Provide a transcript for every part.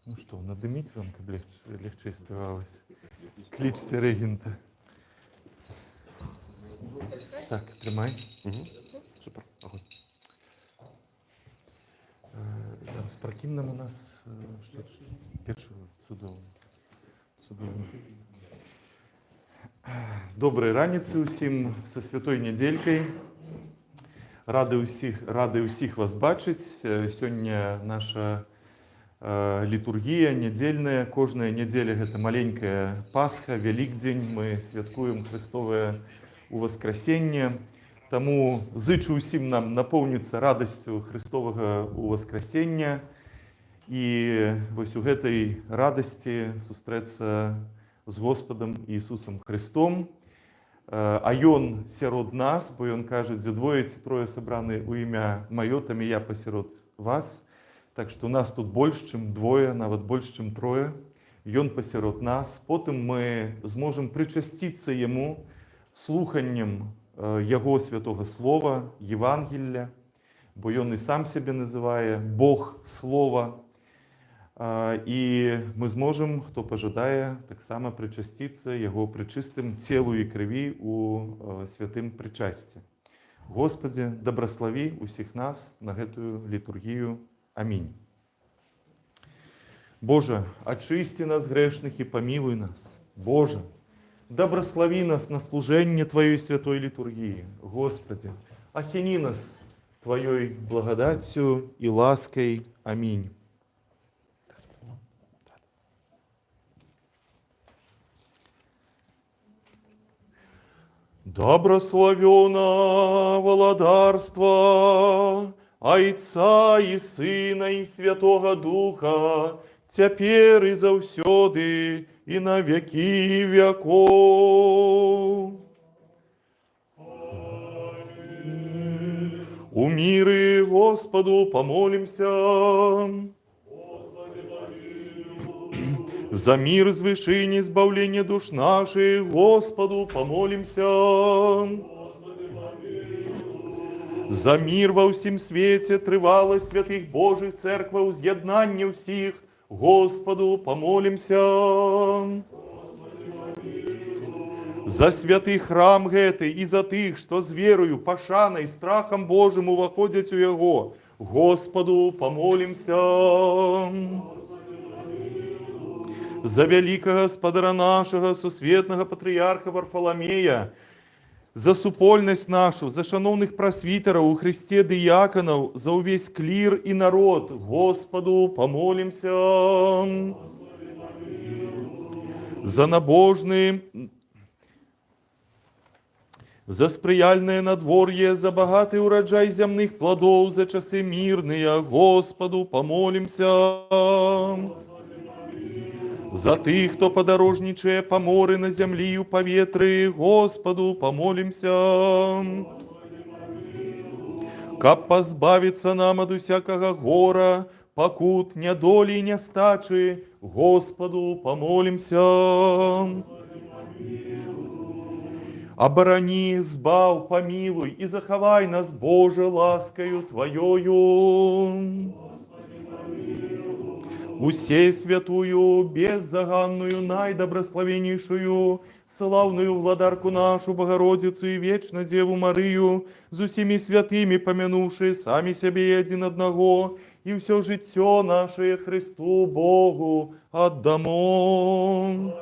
Ну што, надыміць вам, каб легчэй спявалася? Клічце рэгента. Так, трымай. Угу. Супер. Агонь. Там з пракімнам у нас што? Першы цудоўна. Цудоўна. Добрай раніцы ўсім, са святой нядзелькай. Рады ўсіх вас бачыць. Сёння наша літургія нядзельная. Кожная нядзеля гэта маленькая Пасха, Вялікдзень. Мы святкуем Хрыстовае ўваскрасенне. Таму зычу ўсім нам напоўніцца радасцю Хрыстовага ўваскрасення і вось у гэтай радасці сустрэцца з Госпадам Ісусам Хрыстом. А ён сярод нас, бо ён кажа: «Дзе двое ці трое сабраны ў імя маё, там і я пасярод вас». Так што нас тут больш, чым двое, нават больш, чым трое. Ён пасярод нас. Потым мы зможам прычасціцца яму слуханнем яго святого слова, Евангелля, бо ён і сам сябе называе Бог слова. І мы зможам, хто пажадае, таксама прычасціцца яго прычыстым целу і крыві у святым прычасці. Госпадзе, дабраславі усіх нас на гэтую літургію. Амінь. Божа, ачысці нас, грэшных, і памілуй нас. Божа, дабраславі нас на служэнне Тваёй святой літургіі. Госпадзе, ахіні нас Тваёй благадаццю і ласкай. Амінь. Дабраславёна валадарства Айца і Сына і Святога Духа, цяпер і заўсёды і на вякі вякоў. У міры Госпаду памолімся. За мір з вышыні, збаўленне душ нашых, Госпаду памолімся. За мір ва ўсім свеце, трываласць святых Божых цэркваў, з'яднанне ўсіх, Госпаду памолімся. За святы храм гэты і за тых, што з вераю, пашанай, страхам Божым уваходзяць у яго, Госпаду памолімся. За вялікага спадара нашага, сусветнага патрыярха Варфаламея, за супольнасць нашу, за шаноўных прасвітараў у Хрысце дыяканаў, за ўвесь клір і народ, Госпаду памолімся. За набожны, за спрыяльнае надвор'е, за багаты ўраджай зямных пладоў, за часы мірныя, Госпаду памолімся. За тых, хто падарожнічае па моры, на зямлі і ў паветры, Госпаду памолімся. Каб пазбавіцца нам ад усякага гора, пакут, нядолі і нястачы, Госпаду памолімся. Абарані, збаў, памілуй і захавай нас, Божа, ласкаю Тваёю. Усе святую, беззаганную, найдабраславеннейшую, слаўную владарку нашу, Багародзіцу і вечна Дзеву Марыю, з усімі святымі памянуўшы самі сябе і адзін аднаго, і ўсё жыццё нашае Хрысту Богу аддамо.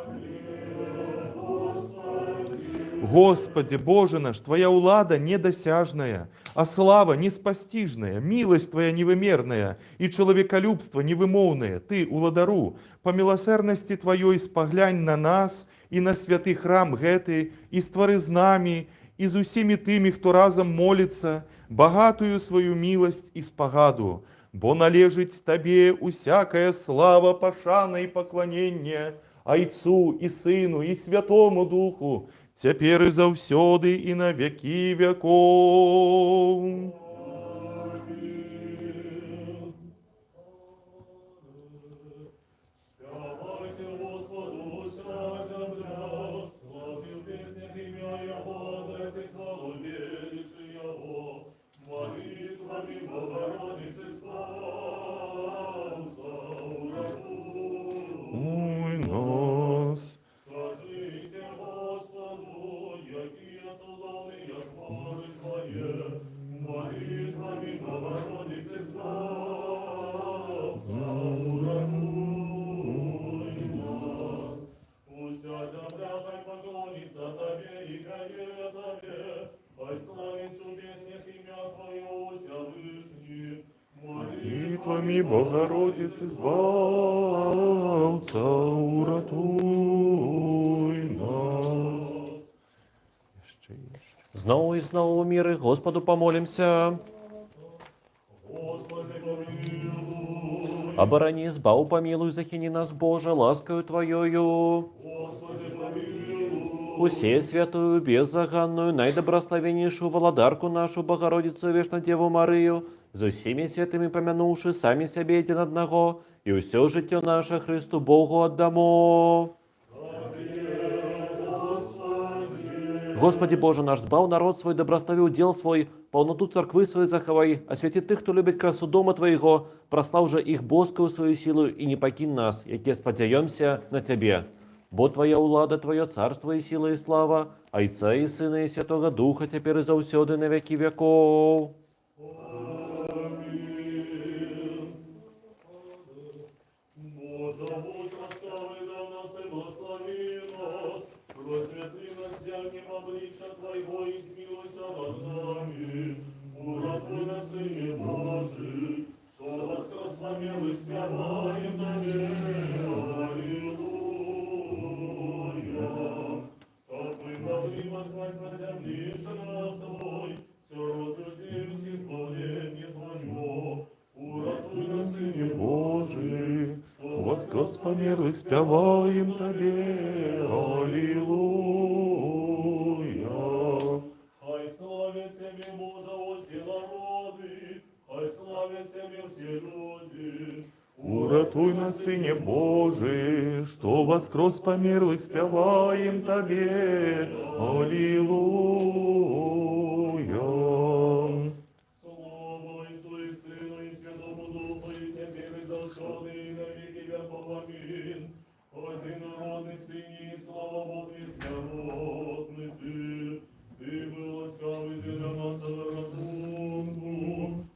Госпадзе, Божа наш, Твая ўлада недасяжная, а слава неспасціжная, міласць Твая невымерная і чалавекалюбства невымоўнае. Ты, уладару, па міласэрнасці Тваёй спаглянь на нас і на святы храм гэты, і ствары з намі, і з усімі тымі, хто разам моліцца, багатую сваю міласць і спагаду, бо належыць Табе усякая слава, пашана і пакланенне, Айцу і Сыну і Святому Духу, цяпер і заўсёды і на вякі вякоў. Спявайце Госпаду, уся зямля, слаўце ў песнях імя Яго, дайце хвалу велічы Яго, малітвамі Багародзіцы Спаса уратуй. малітвамі Багародзіцы Збаўца, уратуй нас. Яшчэ, яшчэ. Зноў і зноў у міры Госпаду памолімся. Госпадзе, памілуй. Абарані, збаў, памілуй, захіні нас, Божа, ласкаю Тваёю. Госпадзе, памілуй. Усесвятую, беззаганную, найдабраславеннейшую Валадарку нашу, Багародзіцу Вечнадзеву Марыю, з усімі святымі памянуўшы самі сябе адзін аднаго, і ўсё жыццё наша Хрысту Богу аддамо. Госпадзе Божа наш, збаў народ свой, дабраславі ўдзел свой, паўнату царквы сваёй захавай, асвяці тых, хто любіць красу дома Твайго, праслаў жа іх боскаю сваёю сілаю і не пакінь нас, якія спадзяёмся на Цябе. Бо Твая ўлада, Тваё царства і сіла і слава, Айца і Сына і Святога Духа, цяпер і заўсёды на векі вякоў. Амін. Божа, будзь ласкавы да нас і благаславі нас, прасвятлі нас ззяннем аблічча Твайго і змілуйся над намі. Уратуй нас, Сыне Божы, што ўваскрос памерлых, спяваем Табе. Алілуя. Каб мы маглі пазнаць на зямлі шлях Твой, сярод людзей усіх збаўленне Тваё. Уратуй нас, Сыне Божы, уваскрос памерлых, спяваем Табе. Алілуя. Хай славяць Цябе, Божа, усе народы, хай славяць Цябе ўсе людзі. Уратуй нас, Сыне Божы, што ўваскрос памерлых, спяваем Табе. Алілуя. Слава Айцу і Сыну і Святому Духу, і цяпер і заўсёды, і на векі вякоў. Амін. Адзінародны Сыне, і слава Богу несмяротны Ты, Ты быў ласкавы для нашага ратунку,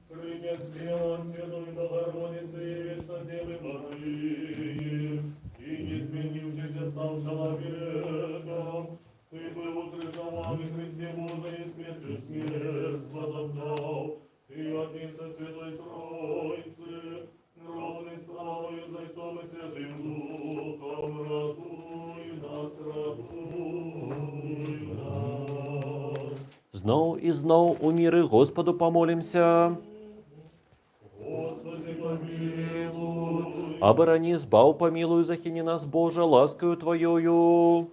прыняў цела ад Святой Багародзіцы і Вечнадзевы Марыі, і не змяніўшыся, стаў чалавекам. Ты быў укрыжаваны, Хрысце Божа, і смерцю смерць спатаптаў. Ты адзін са Святой Тройцы, роўны славаю з Айцом і Святым Духам, ратуй нас, ратуй нас. Зноў і зноў у міры Госпаду памолімся. Госпадзе, памілуй. Абарані, збаў, памілуй, захіні нас, Божа, ласкаю Тваёю.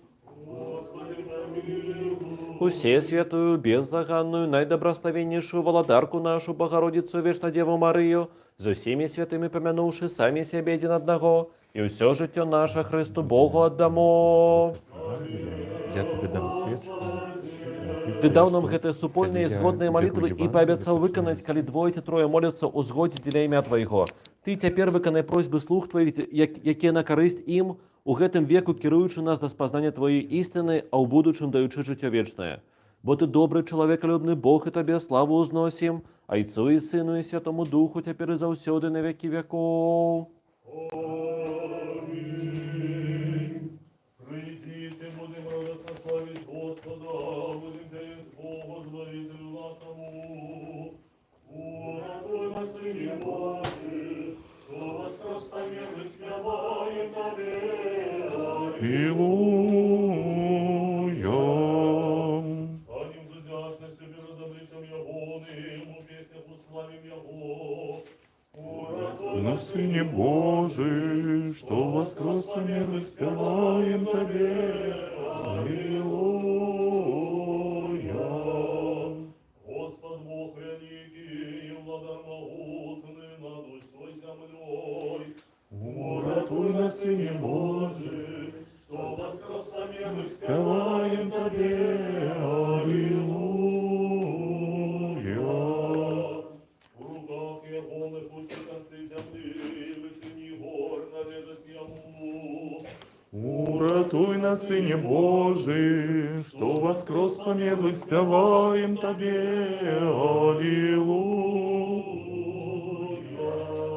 Госпадзе, памілуй. Усесвятую, беззаганную, найдабраславеннейшую Валадарку нашу, Багародзіцу Вечнадзеву Марыю, з усімі святымі памянуўшы самі сябе адзін аднаго, і ўсё жыццё наша Хрысту Богу аддамо. Я табе дам свечку. Ты даў нам гэтыя супольныя і згодныя малітвы і паабяцаў выканаць, калі двое ці трое моляцца ў згодзе дзеля імя Твайго. Ты цяпер выканай просьбы слуг Тваіх, якія на карысць ім у гэтым веку, кіруючы нас да спазнання Тваёй істыны, а ў будучым даючы жыццё вечнае. Бо Ты добры, чалавекалюбны Бог, і Табе славу ўзносім, Айцу і Сыну і Святому Духу, цяпер і заўсёды на векі вякоў. Амін. Прыйдзіце, будзем радасна славіць Госпада, будзем пець Богу, Збавіцелю нашаму. Уратуй нас, Сыне Божы, што ўваскрос памерлых, спяваем Табе. Алілуя. Станем з удзячнасцю перад абліччам Ягоным, у песнях уславім Яго. Уратуй На Сыне Божы, што ўваскрос памерлых, спяваем Табе. Алілуя. Гасподзь Бог вялікі, і ўладар магутны над усёй зямлёй. Уратуй нас, Сыне Божы, Што ўваскрос памерлых, спяваем Табе. Алілуя. У руках Ягоных усе канцы зямлі, вышыні гор належаць Яму. Уратуй нас, Сыне Божы, што ўваскрос памерлых, спяваем Табе. Алілуя.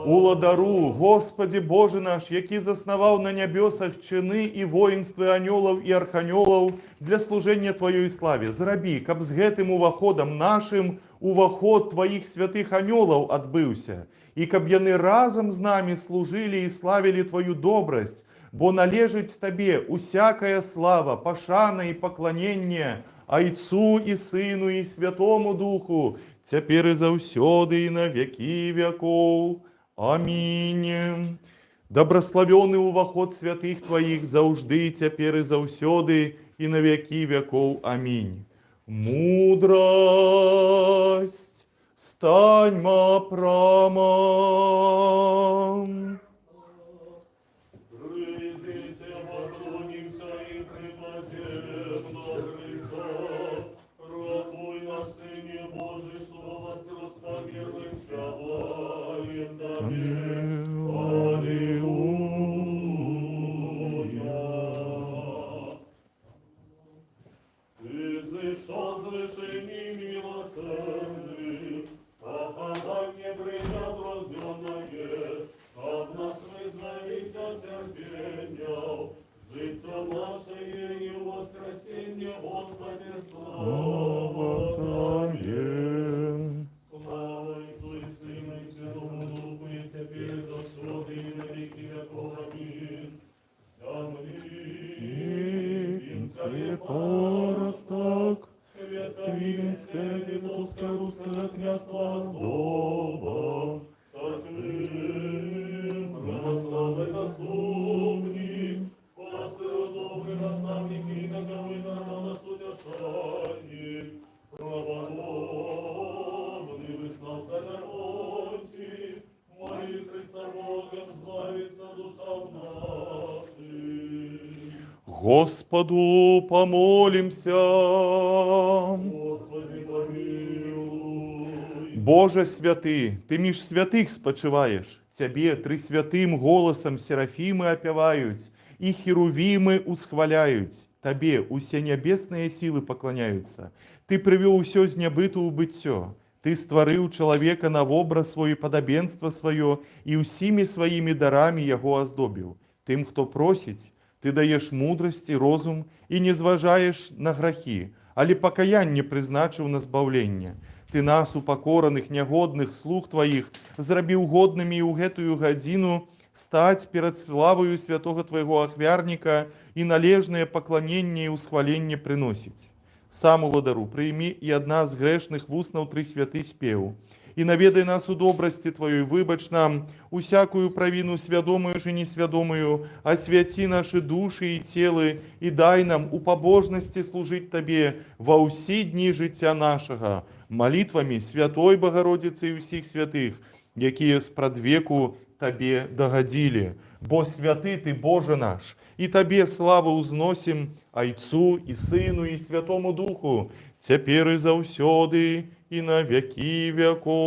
Уладару, Госпадзе Божа наш, які заснаваў на нябёсах чыны і воінствы анёлаў і арханёлаў для служэння Тваёй славе, зрабі, каб з гэтым уваходам нашым уваход Тваіх святых анёлаў адбыўся. І каб яны разам з намі служылі і славілі Тваю добрасць, бо належыць Табе усякая слава, пашана і пакланенне Айцу і Сыну і Святому Духу, цяпер і заўсёды і на векі вякоў. Амінь. Дабраславёны ўваход святых Тваіх заўжды, цяпер і заўсёды і на векі вякоў. Амінь. Мудрасць, станьма прама. Прыйдзіце, паклонімся і прыпадзем да Хрыста. Ратуй нас, Сыне Божы, што васкрос з памерлых, спяваем Табе. Алілуя. Ты зышоў з вышыні міласэрны, пахаванне прыняў трохдзённае, каб нас вызваліць ад цярпенняў. Жыццё наша і ўваскрасенне, Госпадзе, слава Табе. Слава Айцу і Сыну і Святому Духу, і цяпер і заўсёды, і на векі вякоў. Амінь. Зямлі Віленскі парастак, Віленскае, Літоўскае, Рускае княства, аздоба. Царквы, праваслаўнай заступнік, пастыр добры, настаўнік і таковы народа суцяшальнік, правадобны вызнаўца Гармонці, малі Хрыста Богам збавіцца душам нашым. Госпаду памолімся. Госпадзе, памілуй. Божа святы, Ты між святых спачываеш, Цябе трысвятым голасам серафімы апяваюць і херувімы усхваляюць, Табе усе нябесныя сілы пакланяюцца. Ты прывёў усё з нябыту ў быццё. Ты стварыў чалавека на вобраз свой і падабенства сваё і ўсімі сваімі дарамі яго аздобіў. Тым, хто просіць, ты даеш мудрасць і розум і не зважаеш на грахі, але пакаянне прызначыў на збаўленне. Ты нас, упакораных, нягодных слуг Тваіх, зрабіў годнымі ў гэтую гадзіну стаць перад славаю святога Твайго ахвярніка і належнае пакланенне і ўсхваленне прыносіць. Сам, Уладару, прыймі і ад нас грэшных вуснаў трысвяты спеў. І наведай нас у добрасці Тваёй, выбач нам усякую правіну свядомую ж і несвядомую, асвяці нашы душы і целы і дай нам у пабожнасці служыць Табе ва ўсе дні жыцця нашага, малітвамі святой Багародзіцы і ўсіх святых, якія спрадвеку Табе дагадзілі. Бо святы Ты, Божа наш, і Табе славу ўзносім Айцу і Сыну і Святому Духу, цяпер і заўсёды і на вякі вякоў.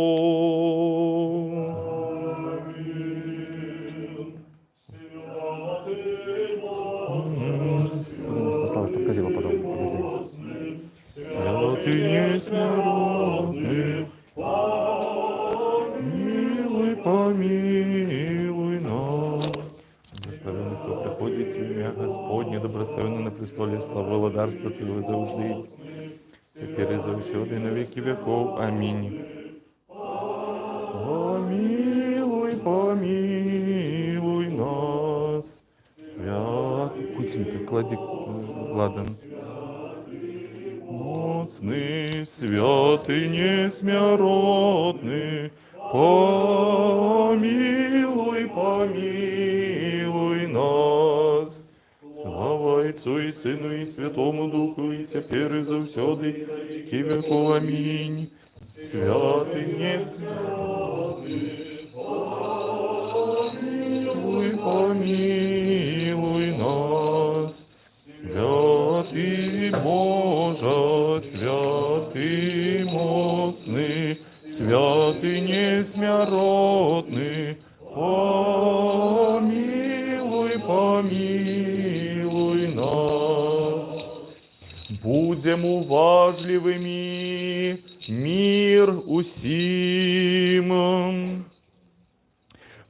Амінь. Святы Божа, Слава, чтоб кадила потом. Подожди. Святы несмяротны, помилуй, помилуй нас. Благаслаўлёны, хто прыходзіць у імя Гасподняе, дабраслаўлёны на престоле славы Уладарства Твайго заўжды, цяпер і заўсёды, і на векі вякоў. Амінь. Памілуй, памілуй нас. Свят. Хуценька, кладзі ладан. Моцны, святы, несмяротны, памілуй, памілуй нас. Слава Айцу і Сыну і Святому Духу, і цяпер і заўсёды, і на векі вякоў. Амінь. Святы, несмяротны, помилуй, помилуй нас. Святы Божа, святы моцны, святы несмяротны, памілуй, памілуй нас. Будзем уважлівымі, мір усім.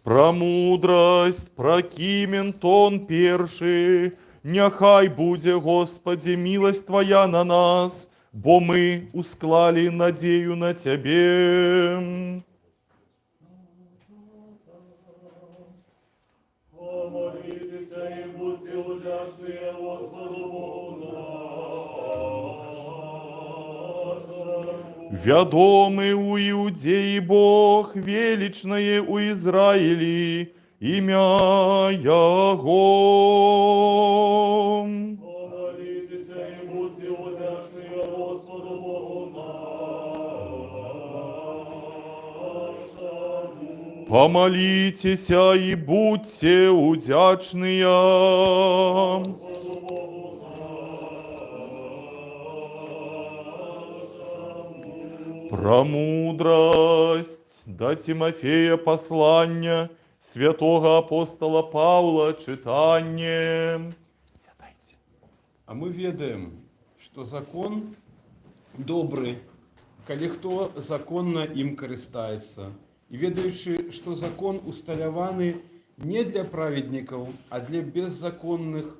Прамудрасць, пракімен тон першы, няхай будзе, Госпадзе, міласць Твая на нас, бо мы усклалі надзею на Цябе. Вядомы ў Іудзеі Бог, велічнае ў Ізраілі імя Яго. Помолитесь и будьте удячные Господу Богу нашему. Помолитеся и будьте удячные. Господу Богу нашему. Прамудрасць да Цімафея паслання святога апостала Паўла чытанне. Сядайце. А мы ведаем, што закон добры, калі хто законна ім карыстаецца. І ведаючы, што закон усталяваны не для праведнікаў, а для беззаконных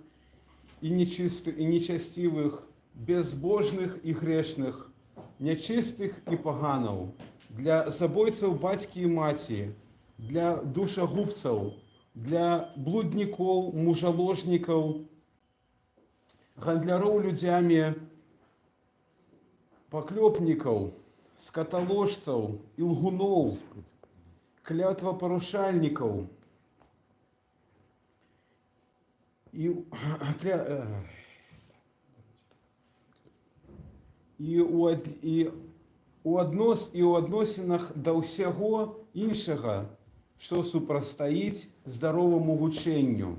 і нечыстых і нечасцівых, безбожных і грэшных, нячыстых і паганаў, для забойцаў бацькі і маці, для душагубцаў, для блуднікоў, мужаложнікаў, гандляроў людзьмі, паклёпнікаў, скаталожцаў, ілгуноў, клятвапарушальнікаў і ў адносінах да ўсяго іншага, што супрацьстаіць здароваму вучэнню.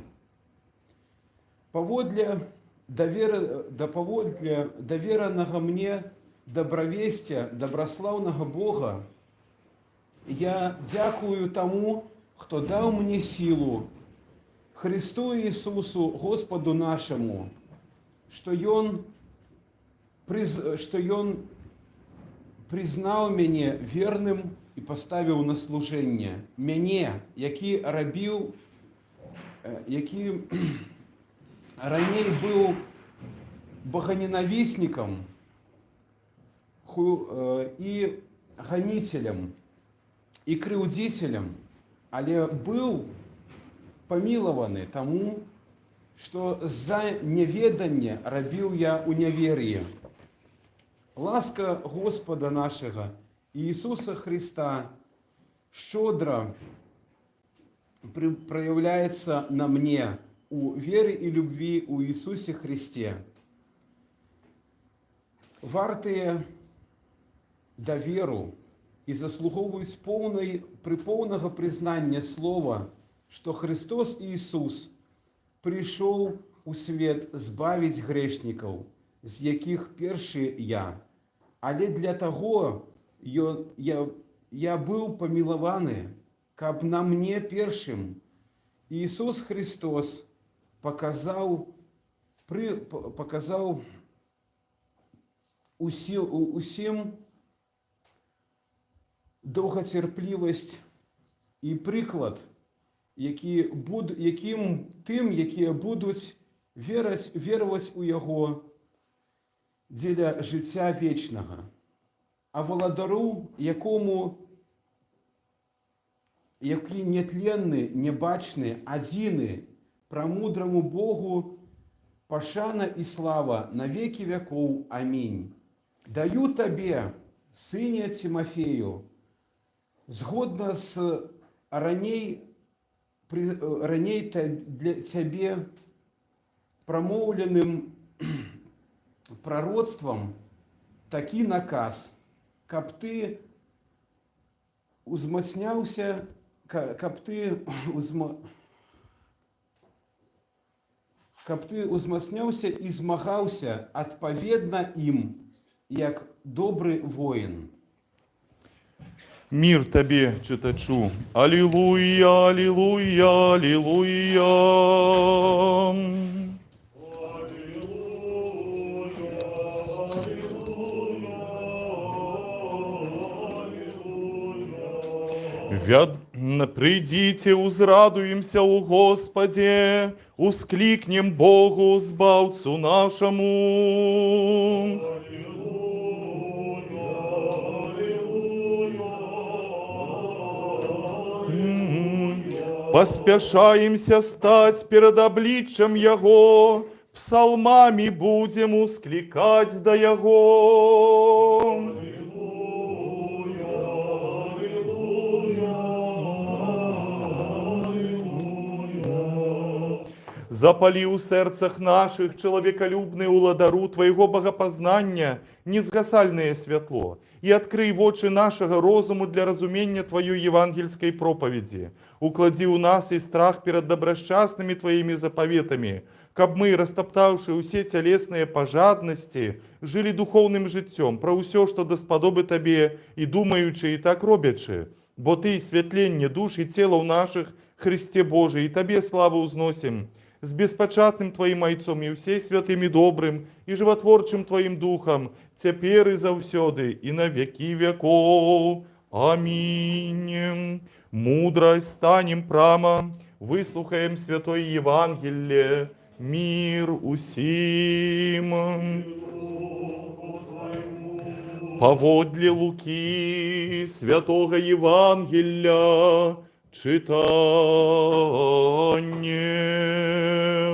Паводле даверанага мне дабравесця дабраслаўнага Бога, я дзякую таму, хто даў мне сілу, Хрысту Ісусу, Госпаду нашаму, што Ён прызнаў мяне верным і паставіў на служэнне. Мяне, які раней быў баганенавіснікам і ганіцелем, і крыўдзіцелем, але быў памілаваны таму, што з-за няведання рабіў я ў нявер'і. Ласка Госпада нашага Ісуса Хрыста шчодра праяўляецца на мне у веры і любві ў Ісусе Хрысце. Вартыя даверу і заслугоўваюць поўнага прызнання слова, што Хрыстос Ісус прыйшоў у свет збавіць грэшнікаў, з якіх першы я. Але для таго я быў памілаваны, каб на мне першым Ісус Хрыстос паказаў усім доўгацярплівасць і прыклад, якім тым, якія будуць вераваць у Яго дзеля жыцця вечнага. А валадару, які нетленны, нябачны, адзіны, прамудраму Богу, пашана і слава на векі вякоў. Амінь. Даю табе, сыне Цімафею, згодна з раней для цябе прамоўленым прароцтвам такі наказ, каб ты узмацняўся і змагаўся адпаведна ім, як добры воін. Мір табе, чытачу. Алілуя, алілуя, алілуя. Алілуя, алілуя, алілуя. Прыйдзіце, узрадуемся ў Госпадзе, усклікнем Богу, Збаўцу нашаму. Алілуя, алілуя, алілуя. Паспяшаемся стаць перад абліччам Яго, псалмамі будзем усклікаць да Яго. Алілуя. Запалі ў сэрцах нашых, чалавекалюбны Уладару, Твайго богапазнання незгасальнае святло і адкрый вочы нашага розуму для разумення Тваёй евангельскай пропаведзі. Укладзі ў нас і страх перад дабрашчаснымі Тваімі запаветамі, каб мы, растаптаўшы ўсе цялесныя пажаднасці, жылі духоўным жыццём, пра ўсё, што даспадобы Табе, і думаючы, і так робячы. Бо Ты святленне душ і целаў нашых, Хрысце Божа, і Табе славу ўзносім з беспачатным Тваім Айцом і ўсе святым і добрым і жыватворчым Тваім Духам, цяпер і заўсёды, і на векі вякоў. Амінь. Мудра станем прама, выслухаем святое Евангелле. Мір усім. Паводле Лукі, святога Евангелля, чытанне.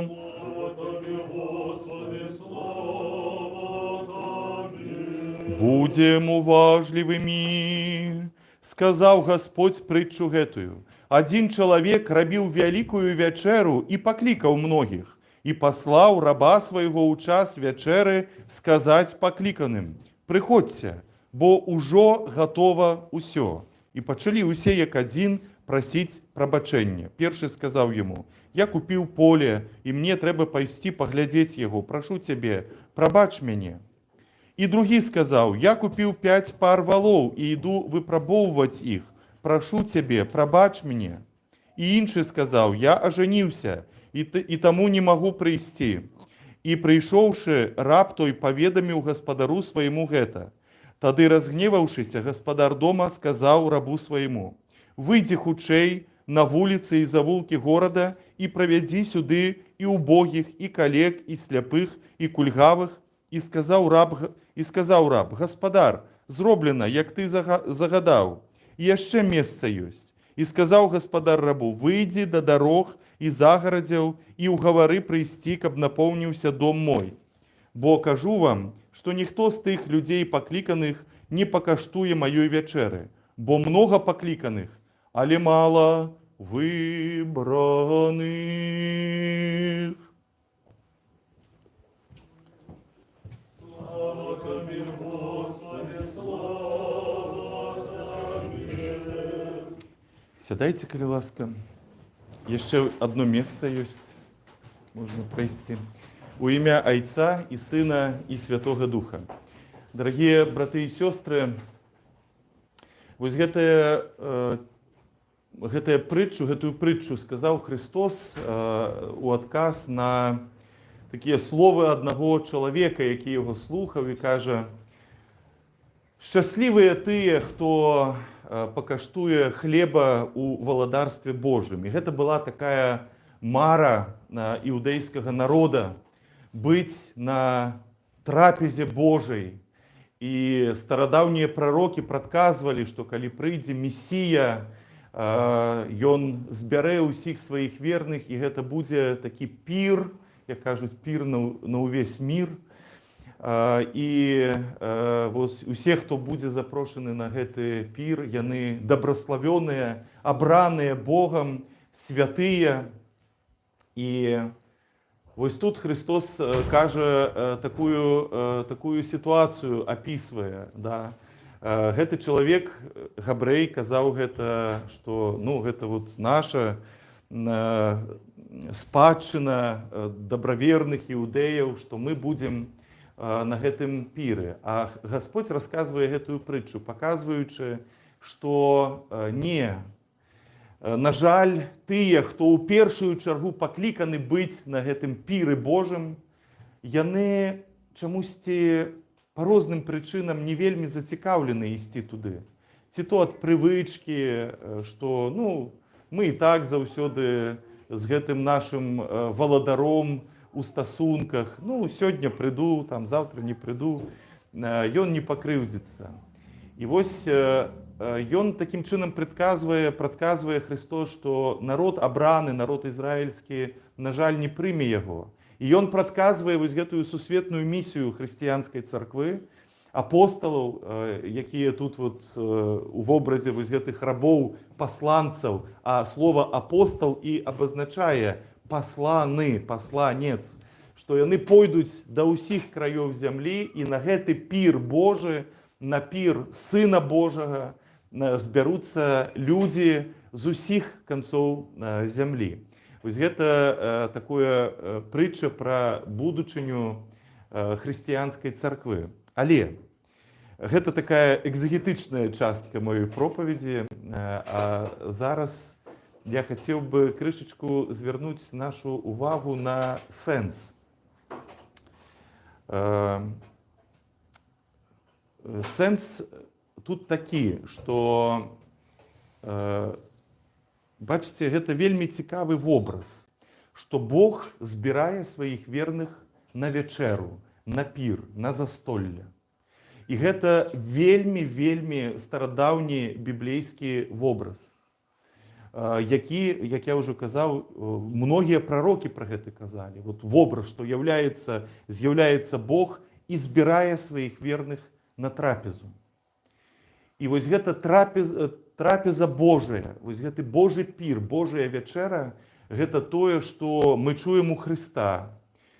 Слава Табе, Госпадзе, слава Табе. Будзем уважлівымі, сказаў Гасподзь прытчу гэтую. Адзін чалавек рабіў вялікую вячэру і паклікаў многіх, і паслаў раба свайго ў час вячэры сказаць пакліканым: «Прыходзьце, бо ўжо гатова ўсё». І пачалі ўсе як адзін прасіць прабачэння. Першы сказаў яму: «Я купіў поле, і мне трэба пайсці паглядзець яго. Прашу цябе, прабач мяне». І другі сказаў: «Я купіў пяць пар валоў і іду выпрабоўваць іх. Прашу цябе, прабач мне». І іншы сказаў: «Я ажаніўся і таму не магу прыйсці». І прыйшоўшы, раб той паведаміў гаспадару свайму гэта. Тады, разгневаўшыся, гаспадар дома сказаў рабу свайму: «Выйдзі хутчэй на вуліцы і завулкі горада і правядзі сюды і убогіх, і калек, і сляпых, і кульгавых». І сказаў раб: «Гаспадар, зроблена, як ты загадаў, і яшчэ месца ёсць». І сказаў гаспадар рабу: «Выйдзі да дарог і загарадзяў і ўгавары прыйсці, каб напоўніўся дом мой. Бо кажу вам, што ніхто з тых людзей пакліканых не пакаштуе маёй вячэры. Бо многа пакліканых, але мала выбраных». Слава Табе, Госпадзе, слава Табе. Сядайце, калі ласка. Яшчэ одно месца ёсць. Можна прайсці. У імя Айца і Сына і Святога Духа. Дарагія браты і сёстры, вось гэтую прытчу сказаў Хрыстос у адказ на такія словы аднаго чалавека, які яго слухаў і кажа: «Шчаслівыя тыя, хто пакаштуе хлеба ў валадарстве Божым». І гэта была такая мара іўдэйскага народа — быць на трапезе Божай. І старадаўнія прарокі прадказвалі, што калі прыйдзе Месія, ён збярэ ўсіх сваіх верных, і гэта будзе такі пір, як кажуць, пір на ўвесь мір. І вось усе, хто будзе запрошаны на гэты пір, яны дабраславёныя, абраныя Богам, святыя. І вось тут Хрыстос кажа такую сітуацыю, апісвае. Да? Гэты чалавек, габрэй, казаў гэта, што, ну, гэта вот наша спадчына дабраверных іўдэяў, што мы будзем на гэтым піры. А Гасподзь расказвае гэтую прытчу, паказваючы, што не, на жаль, тыя, хто ў першую чаргу пакліканы быць на гэтым піры Божым, яны чамусьці па розным прычынам не вельмі зацікаўлены ісці туды. Ці то ад прывычкі, што, ну, мы і так заўсёды з гэтым нашым валадаром у стасунках, ну, сёння прыду, там, заўтра не прыду, ён не пакрыўдзіцца. І вось ён такім чынам прадказвае Хрыстос, што народ абраны, народ ізраільскі, на жаль, не прыме яго. І ён прадказвае вось гэтую сусветную місію хрысціянскай царквы, апосталаў, якія тут вот у вобразе вось гэтых рабоў, пасланцаў, а слова «апостал» і абазначае пасланы, пасланец, што яны пойдуць да ўсіх краёў зямлі і на гэты пір Божы, на пір Сына Божага збяруцца людзі з усіх канцоў зямлі. Вось гэта такое прытча пра будучыню хрысціянскай царквы. Але гэта такая экзегетычная частка маёй пропаведзі, а зараз я хацеў бы крышачку звярнуць нашу увагу на сэнс. Сэнс тут такі, што бачыце, гэта вельмі цікавы вобраз, што Бог збірае сваіх верных на вячэру, на пір, на застолле. І гэта вельмі, вельмі старадаўні біблейскі вобраз, які, як я ўжо казаў, многія прарокі пра гэта казалі. Вот вобраз, што з'яўляецца Бог і збірае сваіх верных на трапезу. І вось гэта трапеза Божая, вось гэты Божы пір, Божая вячэра, гэта тое, што мы чуем у Хрыста.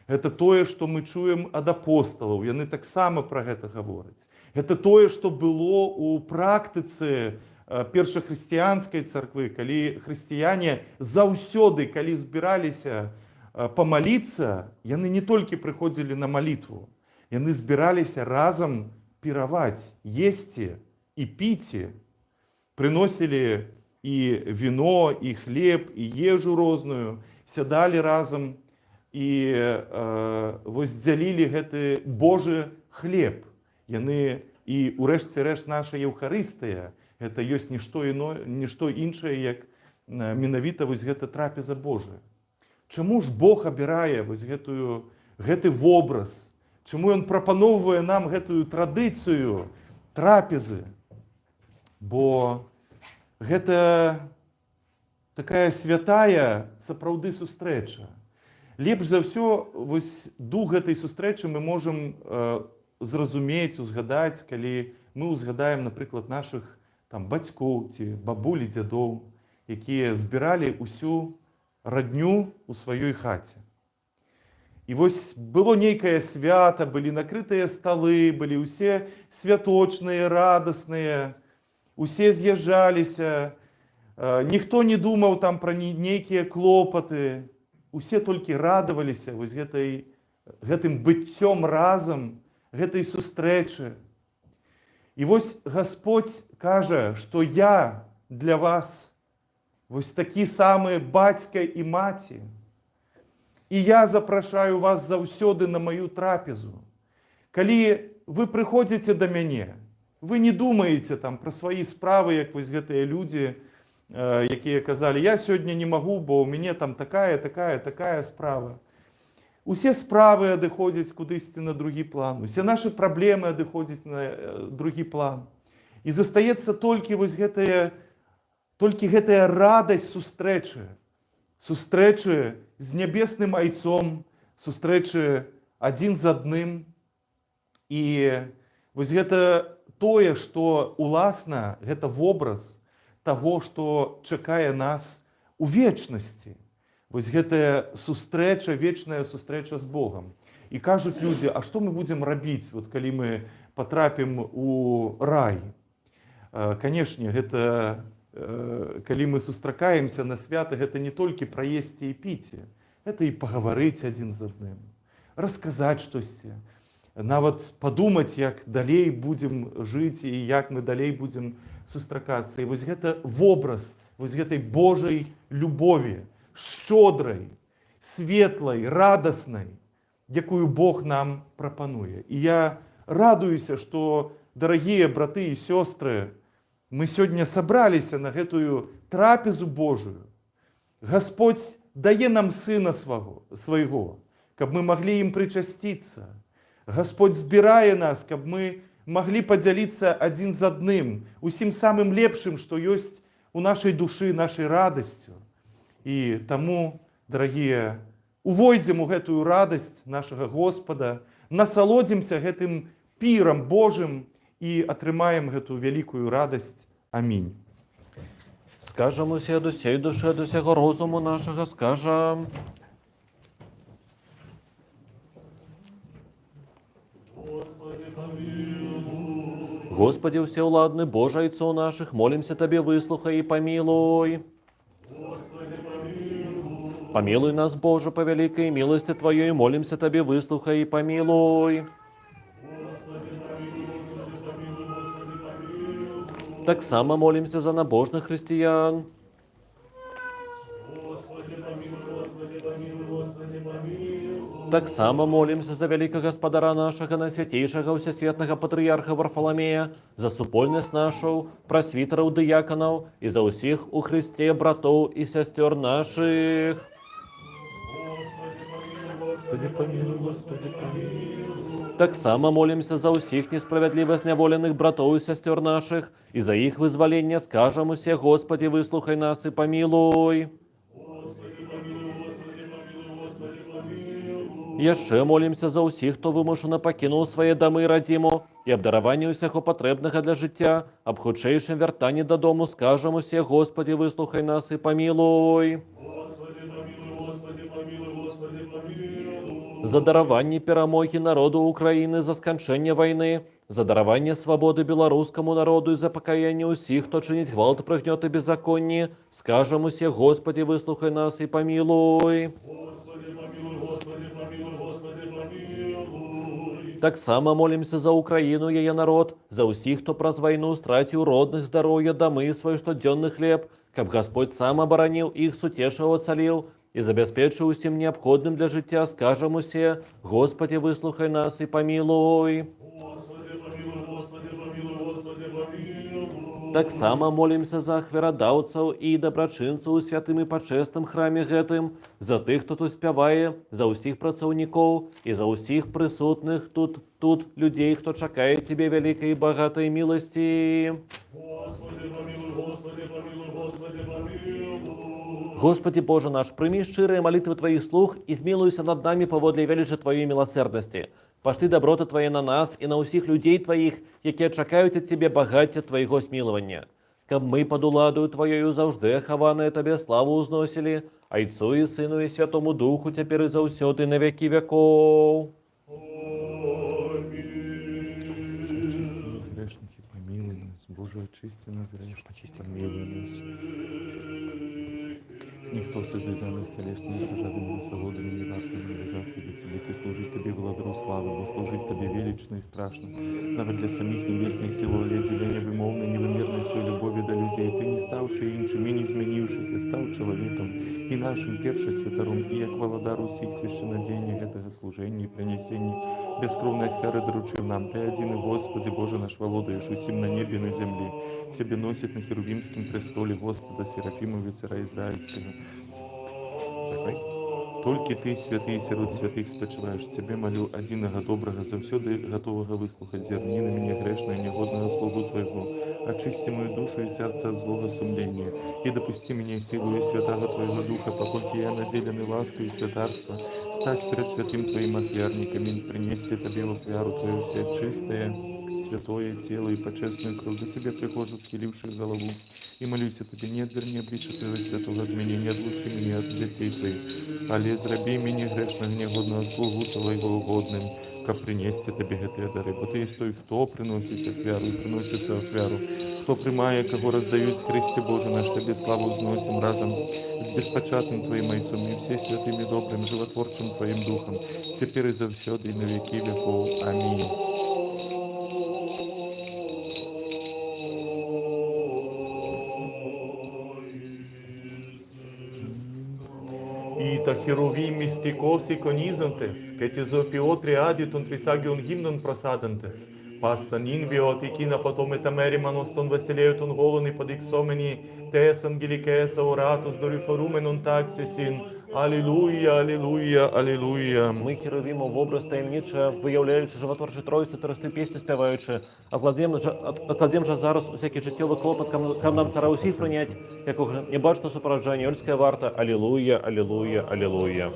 Гэта тое, што мы чуем ад апосталаў, яны таксама пра гэта гавораць. Гэта тое, што было ў практыцы першахрысціянскай царквы, калі хрысціяне заўсёды, калі збіраліся памаліцца, яны не толькі прыходзілі на малітву, яны збіраліся разам піраваць, есці і піці, прыносілі і віно, і хлеб, і ежу розную, сядалі разам і вось дзялілі гэты Божы хлеб. Яны і ўрэшце рэшт наша Еўхарыстыя гэта ёсць нішто іно, нішто іншае, як менавіта вось гэта трапеза Божая. Чаму ж Бог абірае вось гэты вобраз? Чаму ён прапаноўвае нам гэтую традыцыю трапезы? Бо гэта такая святая сапраўды сустрэча. Лепш за ўсё вось дух гэтай сустрэчы мы можам зразумець, узгадаць, калі мы ўзгадаем, напрыклад, нашых там бацькоў ці бабулі, дзядоў, якія збіралі ўсю радню ў сваёй хаце. І вось было нейкае свята, былі накрытыя сталы, былі ўсе святочныя, радасныя, усе з'язджаліся, ніхто не думаў там пра нейкія клопаты, усе толькі радаваліся вось гэтым быццём разам, гэтай сустрэчы. І вось Господь кажа, што я для вас вось такі самы бацька і маці. І я запрашаю вас заўсёды на маю трапезу. Калі вы прыходзіце да мяне, вы не думаеце там пра свае справы, як вось гэтыя людзі, якія казалі: «Я сёння не магу, бо ў мяне там такая, такая, такая справа». Усе справы адыходзяць кудысьці на другі план, усе нашы праблемы адыходзяць на другі план. І застаецца толькі вось гэтая радасць сустрэчы, сустрэчы з нябесным Айцом, сустрэчы адзін з адным. І вось гэта тое, што уласна гэта вобраз таго, што чакае нас у вечнасці. Вось гэтая сустрэча, вечная сустрэча з Богам. І кажуць людзі: «А што мы будзем рабіць, вот, калі мы патрапім у рай?» Канешне, гэта калі мы сустракаемся на свята, гэта не толькі пра есці і піці, это і пагаварыць адзін з адным, расказаць штосьці, нават падумаць, як далей будзем жыць і як мы далей будзем сустракацца. І вось гэта вобраз вось гэтай Божай любові, шчодрай, светлай, радаснай, якую Бог нам прапануе. І я радуюся, што, дарагія браты і сёстры, мы сёння сабраліся на гэтую трапезу Божую. Господь дае нам Сына свайго, каб мы маглі ім прычасціцца. Господь збірае нас, каб мы маглі падзяліцца адзін з адным, усім самым лепшым, што ёсць у нашай душы, нашай радасцю. І таму, дарагія, увойдзем у гэтую радасць нашага Господа, насалодзімся гэтым пірам Божым і атрымаем гэтую вялікую радасць. Амінь. Скажам усе ад усёй душы, ад усяго розуму нашага, скажам. Госпадзе ўсеўладны, Божа айцоў нашых, молімся Табе, выслухай і памілуй. Памілуй нас, Божа, па вялікай міласці Тваёй, молімся Табе, выслухай і памілуй. Таксама молімся за набожных хрысціян. Таксама молімся за вялікага спадара нашага, найсвяцейшага ўсесветнага патрыярха Варфаламея, за супольнасць нашу, прасвітараў, дыяканаў і за ўсіх у Хрысце братоў і сясцёр нашых. Госпадзе, памілуй, Госпадзе, памілуй. Таксама молімся за ўсіх несправядліва зняволеных братоў і сясцёр нашых і за іх вызваленне, скажам усе: Госпадзе, выслухай нас і памілуй. Яшчэ молімся за ўсіх, хто вымушана пакінуў свае дамы і радзіму, і аб дараванні ўсяго патрэбнага для жыцця, аб хутчэйшым вяртанні дадому, скажам усе: Госпадзе, выслухай нас і памілуй. За дараванне перамогі народу Украіны, за сканчэнне вайны, за дараванне свабоды беларускаму народу і за пакаянне ўсіх, хто чыніць гвалт, прыгнёт і беззаконні, скажам усе: Госпадзе, выслухай нас і памілуй. Таксама молімся за Украіну, яе народ, за ўсіх, хто праз вайну страціў родных, здароўе, дамы, свой штодзённы хлеб, каб Гасподзь сам абараніў іх, суцешыў, ацаліў і забяспечыў усім неабходным для жыцця, скажам усе: Госпадзе, выслухай нас і памілуй. Таксама молімся за ахвярадаўцаў і дабрачынцаў у святым і пачэсным храме гэтым, за тых, хто тут спявае, за ўсіх працаўнікоў і за ўсіх прысутных тут людзей, хто чакае Цябе вялікай і багатай міласці. Госпадзе Божа наш, прымі шчырыя малітвы Тваіх слуг і змілуйся над намі паводле велічы Тваёй міласэрнасці. Пашлі даброты Твае на нас і на ўсіх людзей Тваіх, якія чакаюць ад Цябе багацця Твайго смілавання. Каб мы пад уладаю Тваёю заўжды ахаваныя Табе славу ўзносілі, Айцу і Сыну і Святому Духу, цяпер і заўсёды, на векі вякоў. Божа, ачысці нас, грэшных, і памілуй нас. Божа, ачысці нас, грэшных, і памілуй нас. Ніхто са звязаных цялеснымі пажадамі, асалодамі не варты набліжацца да Цябе ці служыць Табе, Валадару славы, бо служыць Табе велічна і страшна. Нават для саміх нябесных сілаў, але дзеля невымоўнай, невымернай сваёй любові да людзей, Ты, не стаўшы іншым і не змяніўшыся, стаў чалавекам і нашым першасвятаром, і як валадар усіх свяшчэннадзеяння гэтага служэння і прынясення бяскроўнай ахвяры даручыў нам. Ты адзіны, Госпадзе, Божа наш, валодаеш усім на небе і на зямлі. Цябе носяць на херувімскім престоле Госпада Серафімові, цара Ізраільскага. Толькі Ты, святы, сярод святых спачываеш. Цябе малю, адзінага добрага, заўсёды гатовага выслухаць, зірні на мяне, грэшнага, нягоднага слугу Твайго. Ачысці маю душу і сэрца ад злога сумлення і дапусці мяне сілою Святага Твайго Духа, паколькі я надзелены ласкаю святарства, стаць перад святым Тваім ахвярнікам і прынесці Табе ў ахвяру Тваю ўсё чыстае, святое цела і пачэсную кроў. Да Цябе прыходжу, схіліўшы галаву, і малюся Табе: не адвярні аблічча Твайго святога ад мяне, не адлучы мяне ад дзяцей Тваіх, але зрабі мяне, грэшнага, нягоднага слугу Твайго, годным, каб прынесці Табе гэтыя дары. Бо Ты ёсць той, хто прыносіць ахвяру і прыносіцца ў ахвяру, хто прымае, каго раздаюць. Хрысце Божа наш, Табе славу ўзносім разам з беспачатным Тваім Айцом і ўсесвятым і добрым, жыватворчым Тваім Духам, цяпер і заўсёды, і на векі вякоў. Амінь. Ή τα χερουβίμ μυστικώς εικονίζοντες και τη ζωοποιό τριάδι των τρισάγιων γύμνων προσάδοντες. Πάσαν ίνβιο εκείνα ποτό με τα μέρη μανος των βασιλέων των γόλων υποδειξόμενοι τες αγγελικές αοράτους δορυφορούμενον τάξισιν. Αλληλούια, αλληλούια, αλληλούια. Мы, херувімаў вобраз таямніча, выяўляючы жыватворчай Тройцы, тройсты песню спяваючы, адкладзем жа зараз усякі жыццёвы клопат, каб нам цара ўсіх прыняць, якога нябачна суправаджае анёльская варта. Алілуя, алілуя, алілуя.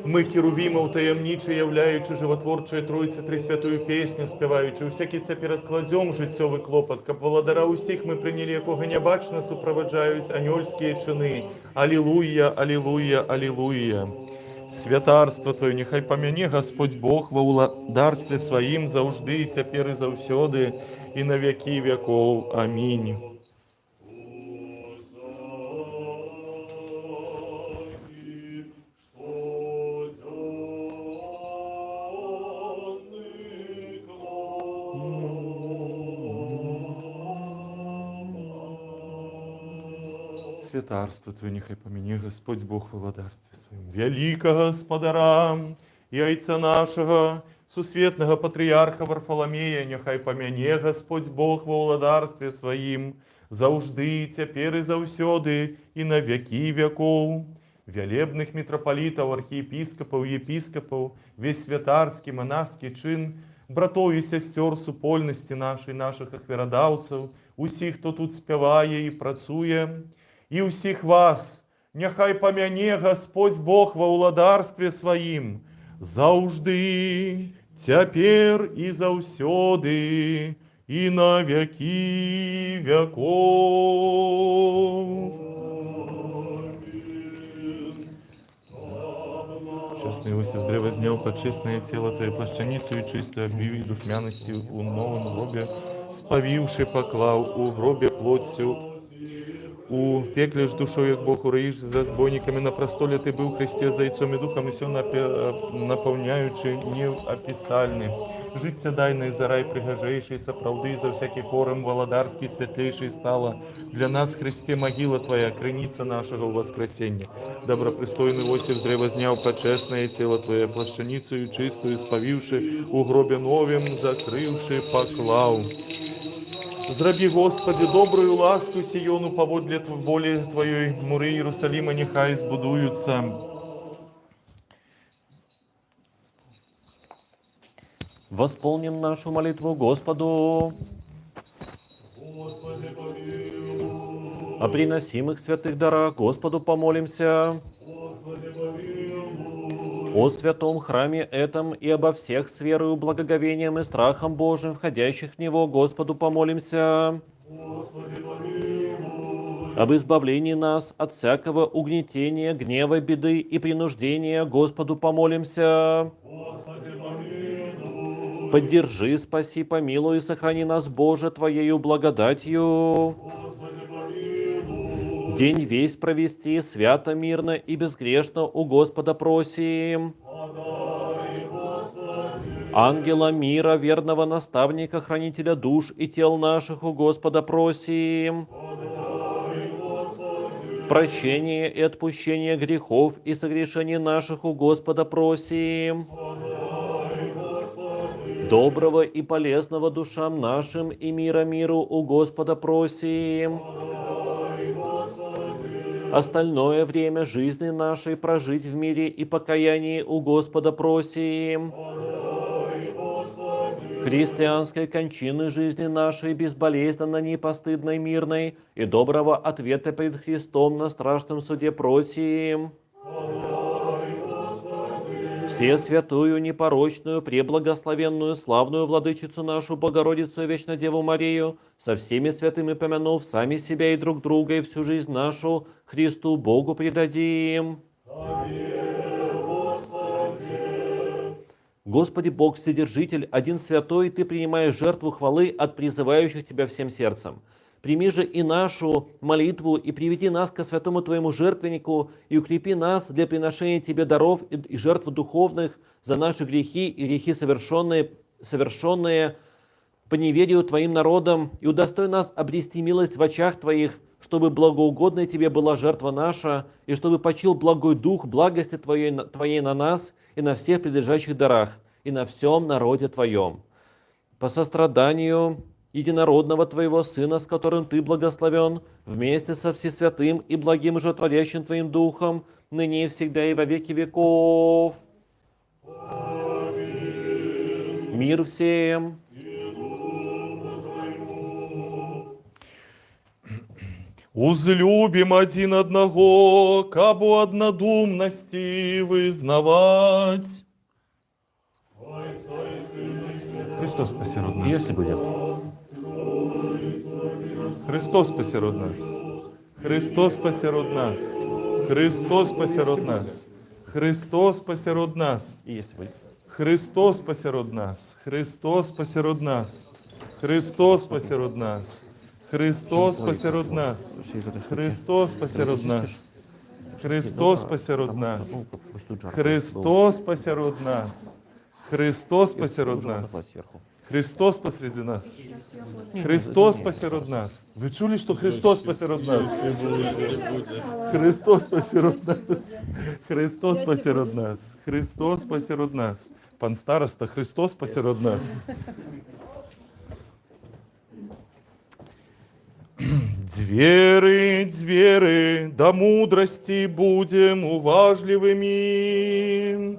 Мы, херувімаў таямніча яўляючы жыватворчай Тройцы трысвятую песню спяваючы, усякі цяпер адкладзём жыццёвы клопат, каб валадара ўсіх мы прынялі, якога нябачна суправаджаюць анёльскія чыны. Алілуя, алілуя, алілуя. Святарства Тваё няхай памяне Гасподзь Бог ва ўладарстве сваім заўжды, і цяпер, і заўсёды, і на вякі вякоў. Амінь. Усякі штодзённы клопат. Святарства Тваё няхай памяне Гасподзь Бог ва ўладарстве сваім. Вялікага Гаспадара і Айца нашага, сусветнага патрыярха Варфаламея, няхай памяне Гасподзь Бог ва ўладарстве сваім, заўжды, цяпер і заўсёды, і на вякі вякоў. Вялебных мітрапалітаў, архіепіскапаў, епіскапаў, весь святарскі, манаскі чын, братоў і сясцёр супольнасці нашай, нашых ахвярадаўцаў, усіх, хто тут спявае і працуе, і ўсіх вас, няхай памяне Гасподзь Бог ва ўладарстве сваім, заўжды, цяпер і заўсёды, і на вякі вякоў. Чэсны Іосіф з дрэва зняў пачэснае цела Тваё, плашчаніцаю чыстаю абвіў і духмянасці ў новым гробе, спавіўшы, паклаў у гробе плоццю. У пекле ж душою, як Бог, у раі ж з разбойнікамі на прастоле Ты быў, Хрысце, з Айцом і Духам, усё напаўняючы неапісальны. Жыццядайны за рай прыгажэйшы, сапраўды за всякі хорам валадарскі святлейшай стала для нас, Хрысце, магіла Твая, крыніца нашага ўваскрасення. Добрапрыстойны Іосіф з дрэва зняў пачэснае цела Тваё, плашчаніцаю чыстую спавіўшы, у гробе новім закрыўшы, паклаў. Зрабі, Госпадзе, добрую ласку Сіёну паводле волі Тваёй, муры Іерусаліма няхай збудуюцца. Восполним нашу молитву Господу. Господи, помилуй. О приносимых святых дарах Господу помолимся. Господи, помилуй. О святом храме этом и обо всех с верою, благоговением и страхом Божиим, входящих в него, Господу помолимся. Господи, помилуй. Об избавлении нас от всякого угнетения, гнева, беды и принуждения, Господу помолимся. Господи, помилуй. Поддержи, спаси, помилуй и сохрани нас, Боже, Твоею благодатью. Господи, помилуй. День весь провести свято, мирно и безгрешно у Господа просим. Подай, Господи. Ангела мира, верного наставника, хранителя душ и тел наших у Господа просим. Подай, Господи. Прощение и отпущение грехов и согрешений наших у Господа просим. Подай, Господи. Доброго и полезного душам нашим и мира миру у Господа просим. Подай, Господи. Остальное время жизни нашей прожить в мире и покаянии у Господа просим. Подай, Господи. Христианской кончины жизни нашей безболезненно, непостыдной, мирной и доброго ответа пред Христом на страшном суде просим. Подай, Господи. Все святую, непорочную, преблагословенную, славную владычицу нашу, Богородицу и Вечнодеву Марию, со всеми святыми помянув сами себя и друг друга и всю жизнь нашу Христу Богу предадим. Тебе, Господи. Господи Бог Вседержитель, один святой, Ты принимаешь жертву хвалы от призывающих Тебя всем сердцем. Прими же и нашу молитву, и приведи нас ко святому Твоему жертвеннику, и укрепи нас для приношения Тебе даров и жертв духовных за наши грехи и грехи, совершенные по неверию Твоим народом, и удостой нас обрести милость в очах Твоих, чтобы благоугодной Тебе была жертва наша, и чтобы почил благой дух благости Твоей на нас и на всех предлежащих дарах, и на всем народе Твоем. По состраданию единородного Твоего Сына, с которым Ты благословен, вместе со всесвятым и благим животворящим Твоим Духом, ныне и всегда и во веки веков. Мир всем! Узлюбім адзін аднаго, каб у аднадумнасці вызнаваць. Хрыстос пасярод нас. Есці будзе. Хрыстос пасярод нас. Хрыстос пасярод нас. Хрыстос пасярод нас. Хрыстос пасярод нас. І есці будзе. Хрыстос пасярод нас. Хрыстос пасярод нас. Хрыстос пасярод нас. Хрыстос пасярод нас. Хрыстос пасярод нас. Хрыстос пасярод нас. Хрыстос пасярод нас. Хрыстос пасярод нас. Хрыстос пасярод нас. Хрыстос пасярод нас. Вы чулі, што Хрыстос пасярод нас? Хрыстос пасярод нас. Хрыстос пасярод нас. Хрыстос пасярод нас. Пан стараста, Хрыстос пасярод нас. Дзверы, дзверы, да мудрасці будзем уважлівымі.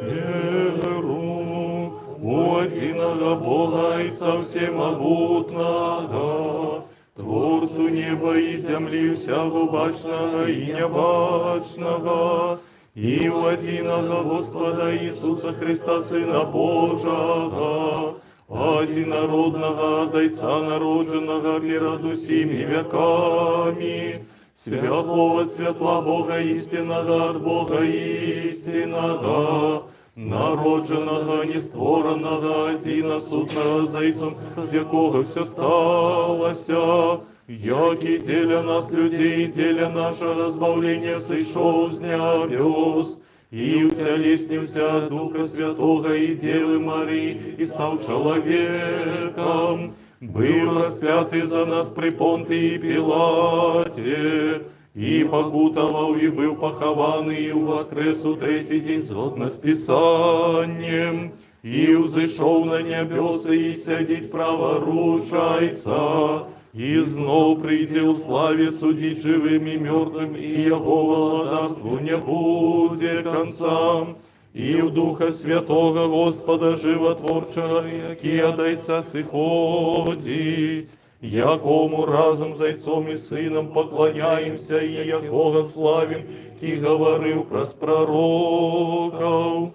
Веру у адзінага Бога Айца Усемагутнага, Творцу неба і зямлі, усяго бачнага і нябачнага, і ў адзінага Госпада Ісуса Хрыста, Сына Божага, адзінароднага ад Айца народжанага перад усімі вякамі, святло ад святла, Бога ісціннага ад Бога ісціннага, народжанага, не створанага, адзінасутнага з Айцом, з якога ўсё сталася, які дзеля нас, людзей, і дзеля нашага збаўлення сышоў з нябёс, і ўцялесніўся ад Духа Святога і Дзевы Марыі, і стаў чалавекам, быў распяты за нас пры Понтыі Пілаце, і пакутаваў, і быў пахаваны, і ўваскрэс у трэці дзень згодна з Пісаннем, і ўзышоў на нябёсы і сядзіць праваруч Айца, і зноў прыйдзе ў славе судзіць жывым і мёртвым, і яго валадарству не будзе канца. І ў Духа Святога Госпада Жыватворчага, які ад Айца сыходзіць, якому разам з Айцом і Сынам пакланяемся і якога славім, які гаварыў праз прарокаў.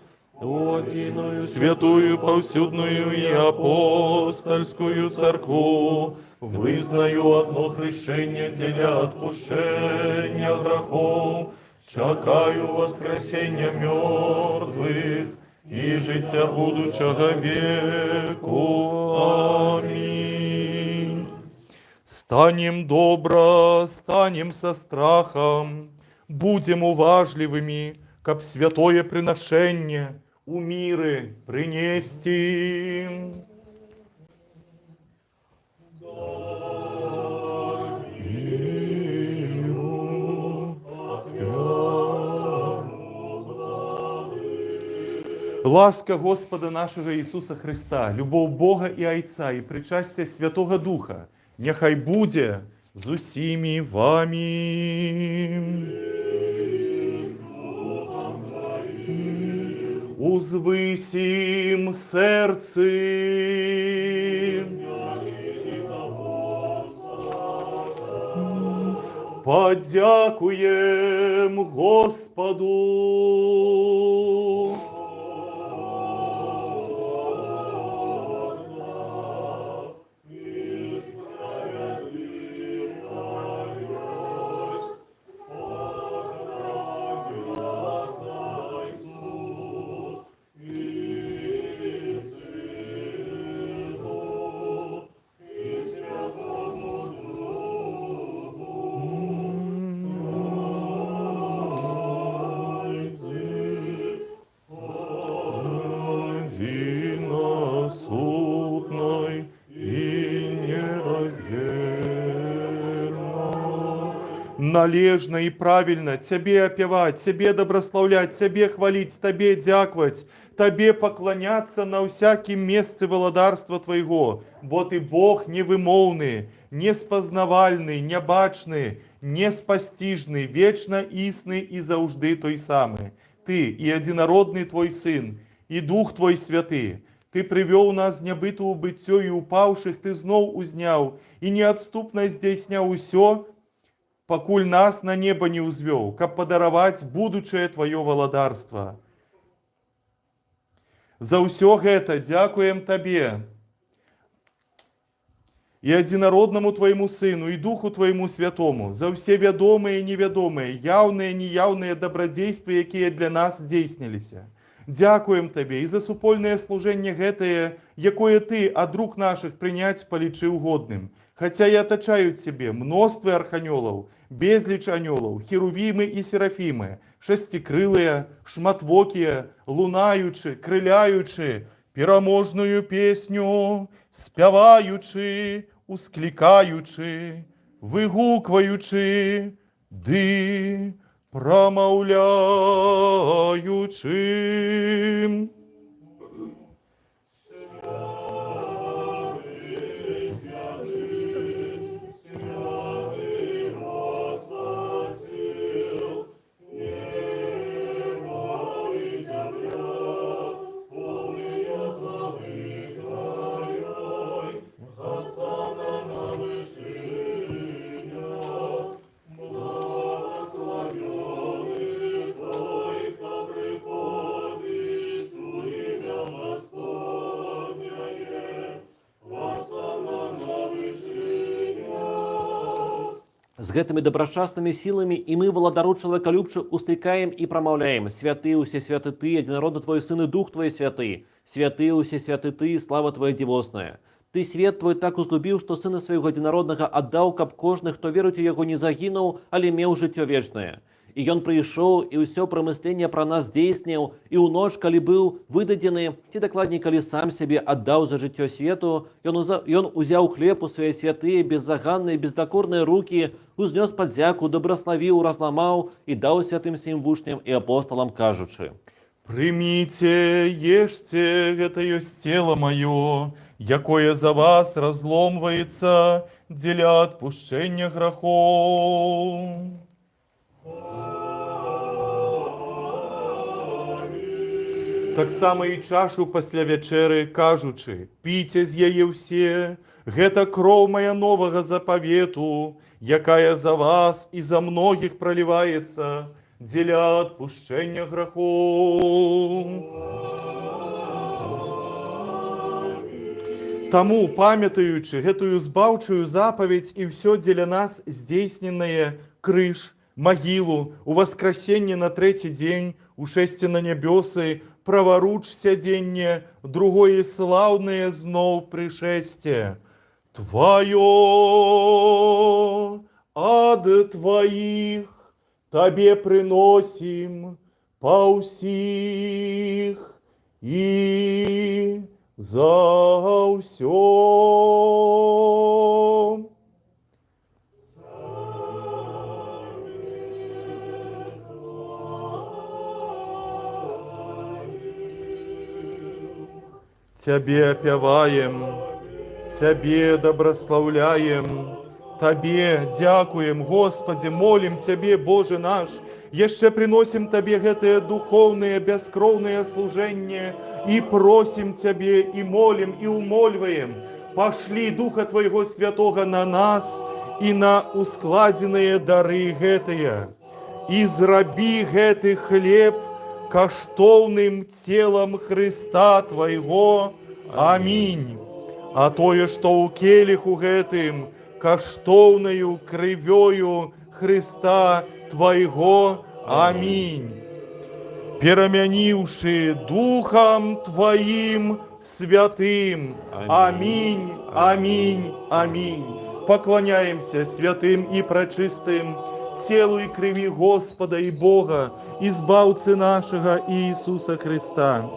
Святую, паўсюдную і апостальскую Царкву, вызнаю адно хрышчэнне дзеля адпушчэння грахоў, чакаю ўваскрасення мёртвых і жыцця будучага веку. Амінь. Станем добра, станем са страхам, будзем уважлівымі, каб святое прынашэнне у міры прынесці. Міру, ахвяру. Ласка Госпада нашага Ісуса Хрыста, любоў Бога і Айца і прычасце Святога Духа няхай будзе з усімі вамі. Узвысім сэрцы. Падзякуем Госпаду. Адзінасутнай і нераздзельнай. Належна і правільна Цябе апяваць, Цябе дабраслаўляць, Цябе хваліць, Табе дзякаваць, Табе пакланяцца на ўсякім месцы валадарства Твайго, бо Ты Бог невымоўны, неспазнавальны, нябачны, неспасціжны, вечна існы і заўжды той самы. Ты і адзінародны Твой Сын, і Дух Твой Святы. Ты прывёў нас з нябыту ў быццё і упаўшых ты зноў узняў і неадступна здзяйсняў усё, пакуль нас на неба не ўзвёў, каб падараваць будучае тваё валадарства. За ўсё гэта дзякуем табе і адзінароднаму Твайму Сыну, і Духу Твайму Святому, за ўсе вядомыя і невядомыя, яўныя і няяўныя дабрадзействы, якія для нас здзейсніліся. Дзякуем Табе і за супольнае служэнне гэтае, якое Ты ад рук нашых прыняць палічыў годным. Хаця і атачаюць Цябе мноствы арханёлаў, безліч анёлаў, херувімы і серафімы, шасцікрылыя, шматвокія, лунаючы, крыляючы, пераможную песню, спяваючы, усклікаючы, выгукваючы, ды прамаўляючы. З гэтымі дабрашчаснымі сіламі і мы, Валадару чалавекалюбчы, усклікаем і прамаўляем: Святы, усесвяты Ты, адзінародны Твой Сын і Дух Твой святы. Святы, усесвяты Ты, слава Твая дзівосная. Ты свет Твой так узлюбіў, што Сына Свайго адзінароднага аддаў, каб кожны, хто верыць у Яго, не загінуў, але меў жыццё вечнае. І Ён прыйшоў і ўсё прамысленне пра нас здзейсніў, і ў ноч, калі быў выдадзены, ці дакладней, калі сам сябе аддаў за жыццё свету, ён узяў хлеб у свае святыя, беззаганныя, бездакорныя рукі, узнёс падзяку, дабраславіў, разламаў і даў святым сваім вучням і апосталам, кажучы: Прыміце, ешце, гэта ёсць цела маё, якое за вас разломваецца дзеля адпушчэння грахоў. Таксама і чашу пасля вячэры, кажучы: піце з яе ўсе, гэта кроў мая новага запавету, якая за вас і за многіх праліваецца дзеля адпушчэння грахоў. Таму, памятаючы гэтую збаўчую запаведзь і ўсё дзеля нас здзейсненае крыж, магілу, уваскрасенне на трэці дзень, ушэсце на нябёсы, праваруч сядзенне, другое слаўнае зноў прышэсце Тваё ад Тваіх Табе прыносім па ўсіх і за ўсё. Цябе апяваем, Цябе дабраслаўляем, Табе дзякуем, Госпадзе, молім Цябе, Божа наш, яшчэ прыносім Табе гэтае духоўнае, бяскроўнае служэнне і просім Цябе, і молім, і умольваем, пашлі Духа Твайго Святога на нас і на ускладзеныя дары гэтыя, і зрабі гэты хлеб каштоўным целам Хрыста Твайго. Амінь. А тое, што ў келіху гэтым, каштоўнаю крывёю Хрыста Твайго. Амінь. Перамяніўшы Духам Тваім святым. Амінь, амінь, амінь. Пакланяемся святым і прачыстым целу і крыві Госпада і Бога, і Збаўцы нашага Ісуса Хрыста.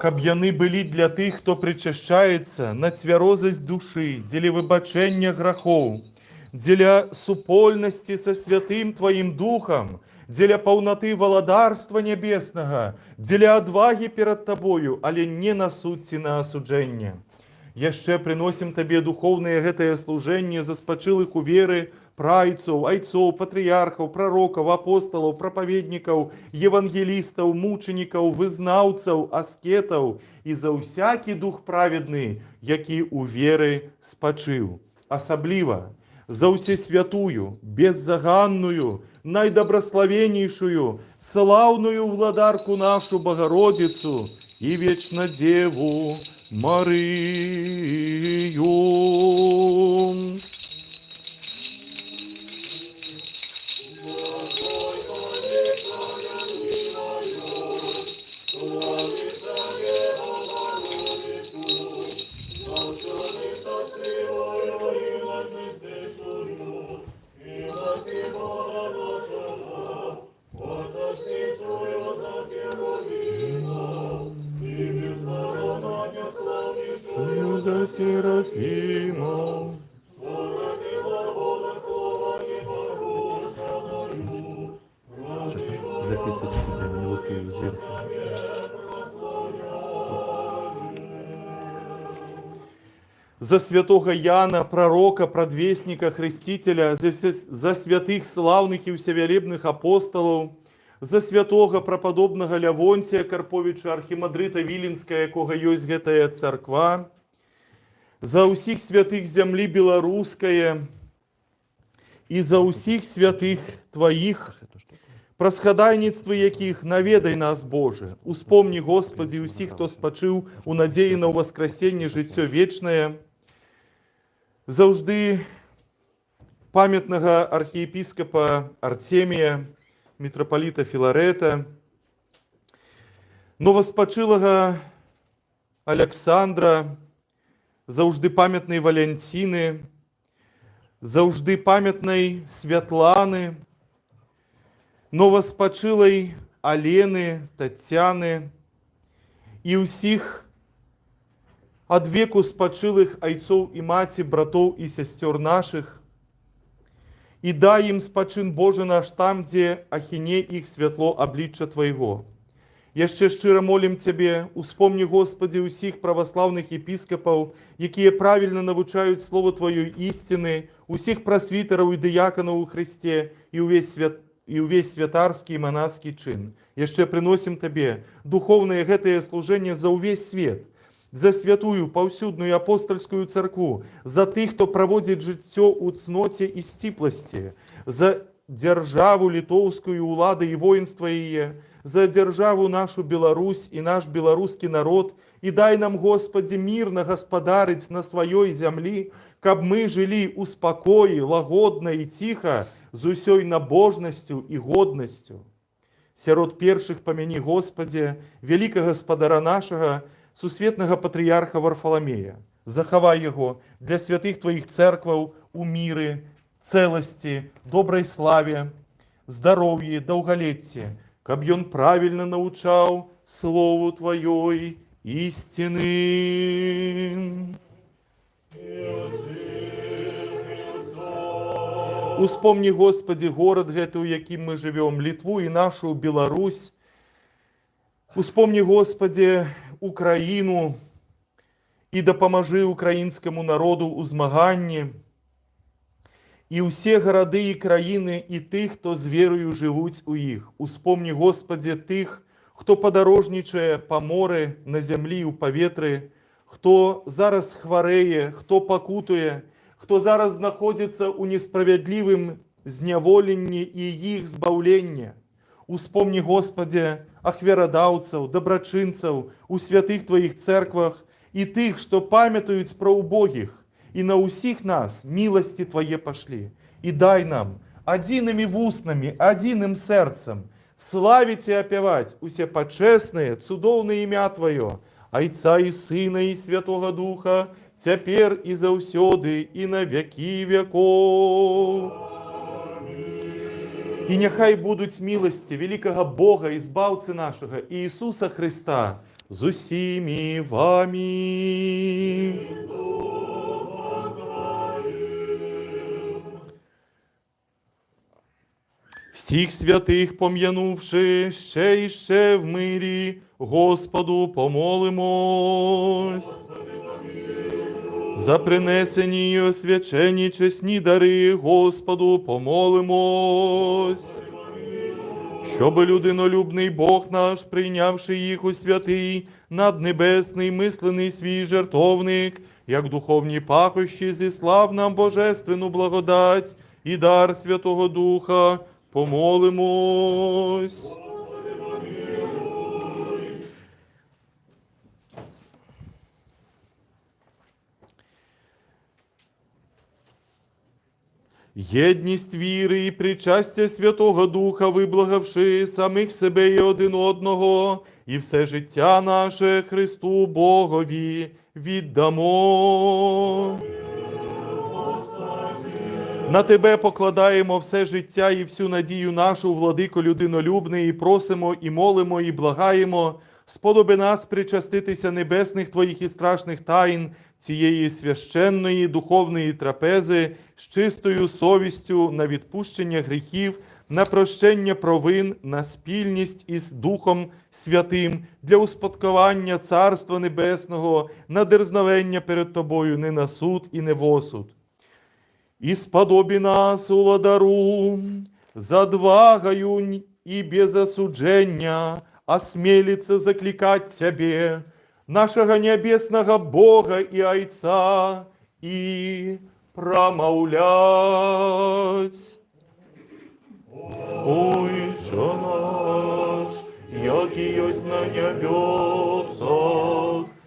Каб яны былі для тых, хто прычашчаецца, на цвярозасць душы, дзеля выбачэння грахоў, дзеля супольнасці са святым Тваім Духам, дзеля паўнаты валадарства нябеснага, дзеля адвагі перад Табою, але не на суд ці на асуджэнне. Яшчэ прыносім Табе духоўнае гэтае служэнне за спачылых у веры прайцаў, айцоў, патрыярхаў, прарокаў, апосталаў, прапаведнікаў, евангелістаў, мучанікаў, вызнаўцаў, аскетаў і за ўсякі дух праведны, які ў веры спачыў. Асабліва за ўсесвятую, беззаганную, найдабраславеннейшую, слаўную Уладарку нашу Багародзіцу і Вечнадзеву Марыю. За Серафімаў. Записочки для мелкой сверху. За святога Яна, прарока, прадвесніка, хрысціцеля, за святых слаўных і ўсевялебных апосталаў, за святога прападобнага Лявонція Карповіча, архімандрыта Віленскага, якога ёсць гэтая царква, за ўсіх святых зямлі беларускае і за ўсіх святых Тваіх, праз хадайніцтвы якіх наведай нас, Божа. Успомні, Госпадзі, усіх, хто спачыў у надзеі на ўваскрасенне, жыццё вечнае, заўжды памятнага архіепіскапа Арцемія, мітрапаліта Філарэта, новаспачылага Аляксандра, заўжды памятнай Валянціны, заўжды памятнай Святланы, новаспачылай Алены, Тацяны і ўсіх ад веку спачылых айцоў і маці, братоў і сясцёр нашых, і дай ім спачын, Божа наш, там, дзе ахіне іх святло аблічча Твайго. Яшчэ шчыра молім Цябе, успомні, Госпадзе, ўсіх праваслаўных епіскапаў, якія правільна навучаюць Слова Тваёй ісціны, усіх прасвітараў і дыяканаў у Хрысце і ўвесь святарскі і манаскі чын. Яшчэ прыносім Табе духоўнае гэтае служэнне за ўвесь свет, за святую паўсюдную апостальскую царкву, за тых, хто праводзіць жыццё ў цноце і сціпласці, за дзяржаву літоўскую, улады і воінства яе, за дзяржаву нашу Беларусь і наш беларускі народ, і дай нам, Госпадзе, мірна гаспадарыць на сваёй зямлі, каб мы жылі ў спакоі, лагодна і ціха, з усёй набожнасцю і годнасцю. Сярод першых памяні, Госпадзе, вялікага спадара нашага, сусветнага патрыярха Варфаламея. Захавай яго для святых Тваіх цэркваў у міры, цэласці, добрай славе, здароўі, даўгалецці, каб ён правільна навучаў Слову Тваёй ісціны. Успомні, Госпадзе, горад гэты, у якім мы жывём, Літву і нашу Беларусь. Успомні, Госпадзе, Украіну і дапамажы украінскаму народу ў змаганні. І ўсе гарады і краіны, і тых, хто з вераю жывуць у іх. Успомні, Госпадзе, тых, хто падарожнічае па моры, на зямлі і ў паветры, хто зараз хварэе, хто пакутуе, хто зараз знаходзіцца ў несправядлівым зняволенні, і іх збаўлення. Успомні, Госпадзе, ахвярадаўцаў, дабрачынцаў у святых Тваіх цэрквах і тых, што памятаюць пра ўбогіх, і на ўсіх нас міласці Твае пашлі. І дай нам адзінымі вуснамі, адзіным сэрцам славіць і апяваць усе пачэснае, цудоўнае імя Тваё, Айца і Сына і Святога Духа, цяпер і заўсёды, і на вякі вякоў. І няхай будуць міласці вялікага Бога і Збаўцы нашага Ісуса Хрыста з усімі вамі. Всіх святих пом'янувши, ще і ще в мирі, Господу помолимось. За принесені і освячені чесні дари Господу помолимось. Щоби людинолюбний Бог наш, прийнявши їх у святий, наднебесний, мислений свій жертовник, як духовні пахощі зіслав нам божественну благодать і дар Святого Духа, помолимось. Єдність віри і причастя Святого Духа, виблагавши самих себе і один одного, і все життя наше Христу Богові віддамо. На тебе покладаємо все життя і всю надію нашу, владико людинолюбний, і просимо, і молимо, і благаємо. Сподоби нас причаститися небесних твоїх і страшних тайн цієї священної духовної трапези з чистою совістю на відпущення гріхів, на прощення провин, на спільність із Духом Святим, для успадкування Царства Небесного, на дерзновення перед тобою, не на суд і не в осуд. И сподоби нас, уладару, з адвагаю и без осудження осмелиться закликать Тебе, нашего небесного Бога и Отца, и промовлять. Ойче наш, який есть на небесах,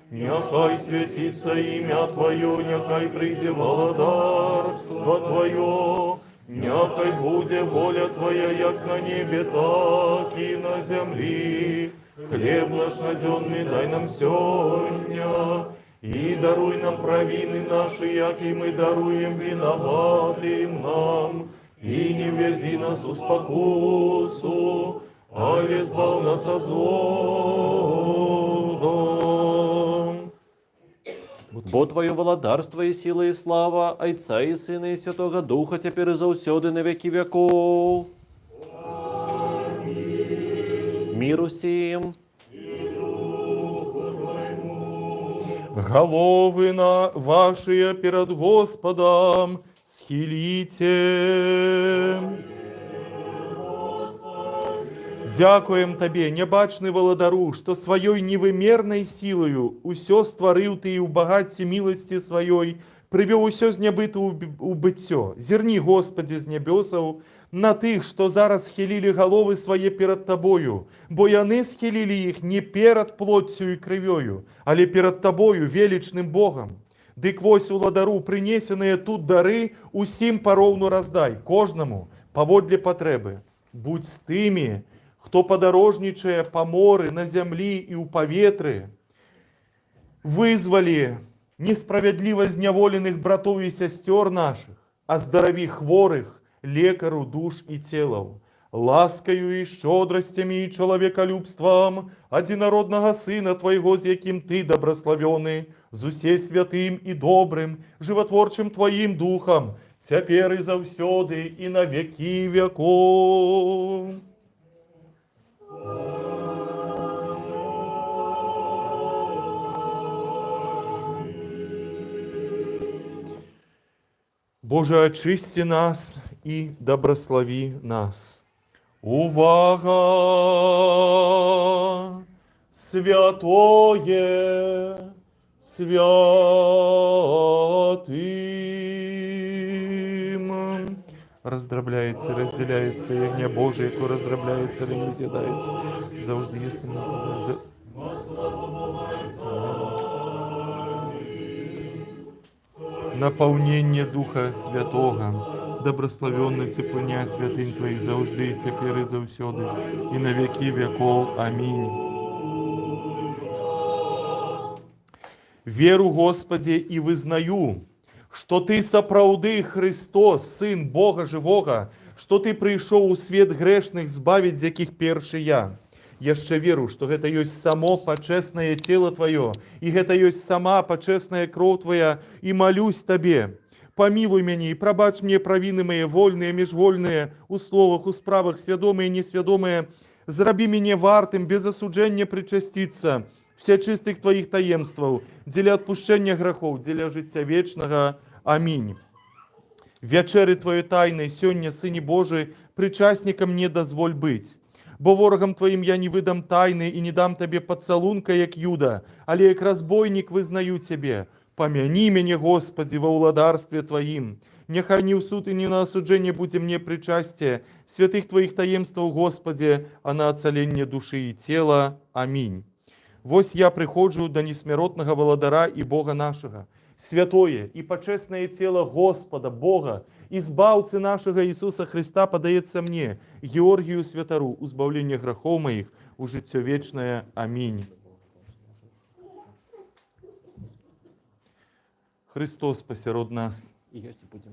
нехай святится имя Твое, нехай прийде володарство Твое, нехай буде воля Твоя, як на небе, так и на землі. Хлеб наш наденный дай нам сёння, и даруй нам провины наши, як и мы даруем виноватым нам. И не введи нас у спокусу, але збав нас от злого. Бо Твоє володарство і сила, і слава, Айца і Сина, і Святого Духа, тепер і заўсёды на веки веков. Мир усім. Головы на ваши перед Господом схилите. Дякуем Табе, нябачны Валадару, што сваёй невымернай сілаю усё стварыў Ты і ў багацці міласці сваёй прывёў усё з нябыту ў быццё. Зірні, Госпадзе, з нябёсаў на тых, што зараз схілілі галовы свае перад Табою, бо яны схілілі іх не перад плоццю і крывёю, але перад Табою, велічным Богам. Дык вось, уладару, прынесеныя тут дары усім пароўну раздай, кожнаму паводле патрэбы. Будзь з тымі, хто падарожнічае па моры, на зямлі і ў паветры. Вызвалі несправядліва зняволеных братоў і сясцёр нашых, аздараві хворых, лекару душ і целаў. Ласкаю і шчодрасцямі і чалавекалюбствам адзінароднага Сына Твайго, з якім Ты дабраславёны, з усесвятым і добрым, жыватворчым Тваім Духам, цяпер і заўсёды і на векі вякоў. Боже, очисти нас и доброслови нас. Увага! Святое святым. Раздробляється, розділяється ягня Боже, яко раздробляється, але не з'їдається. Завжди єси не з'їдається. Напаўненне Духа Святога, дабраславённы цеплыня святынь Тваіх заўжды, і цяпер і заўсёды, і на векі вякоў. Амінь. Веру, Госпадзе, і вызнаю, што Ты сапраўды Хрыстос, Сын Бога жывога, што Ты прыйшоў у свет грэшных збавіць, з якіх першы я. Яшчэ веру, што гэта ёсць само пачэснае цело Тваё, і гэта ёсць сама пачэсная кроў Твая, і малюсь Табе. Памілуй мяне і прабач мне правіны мае вольныя, міжвольныя, у словах, у справах, свядомыя, несвядомыя. Зрабі мяне вартым без асуджэння прычасціцца Усячыстых Тваіх таемстваў, дзеля адпушчэння грахоў, дзеля жыцця вечнага. Амінь. Вячэры Тваёй тайнай сёння, Сыне Божы, прычаснікам мне дазволь быць. Бо ворагам Тваім я не выдам тайны і не дам Табе пацалунка, як Юда, але як разбойнік вызнаю Цябе. Памяні мяне, Госпадзе, ва ўладарстве Тваім. Няхай не ў суд і не на асуджэнне будзе мне прычасце святых Тваіх таемстваў, Госпадзе, а на ацаленне душы і цела. Амінь. Вось я прыходжу да несмяротнага Валадара і Бога нашага. Святое і пачэснае цела Госпада, Бога, і Збаўцы нашага Ісуса Хрыста падаецца мне, Георгію Святару, у збаўленне грахоў маіх, у жыццё вечнае. Амінь. Хрыстос пасярод нас. І ёсць і будзе.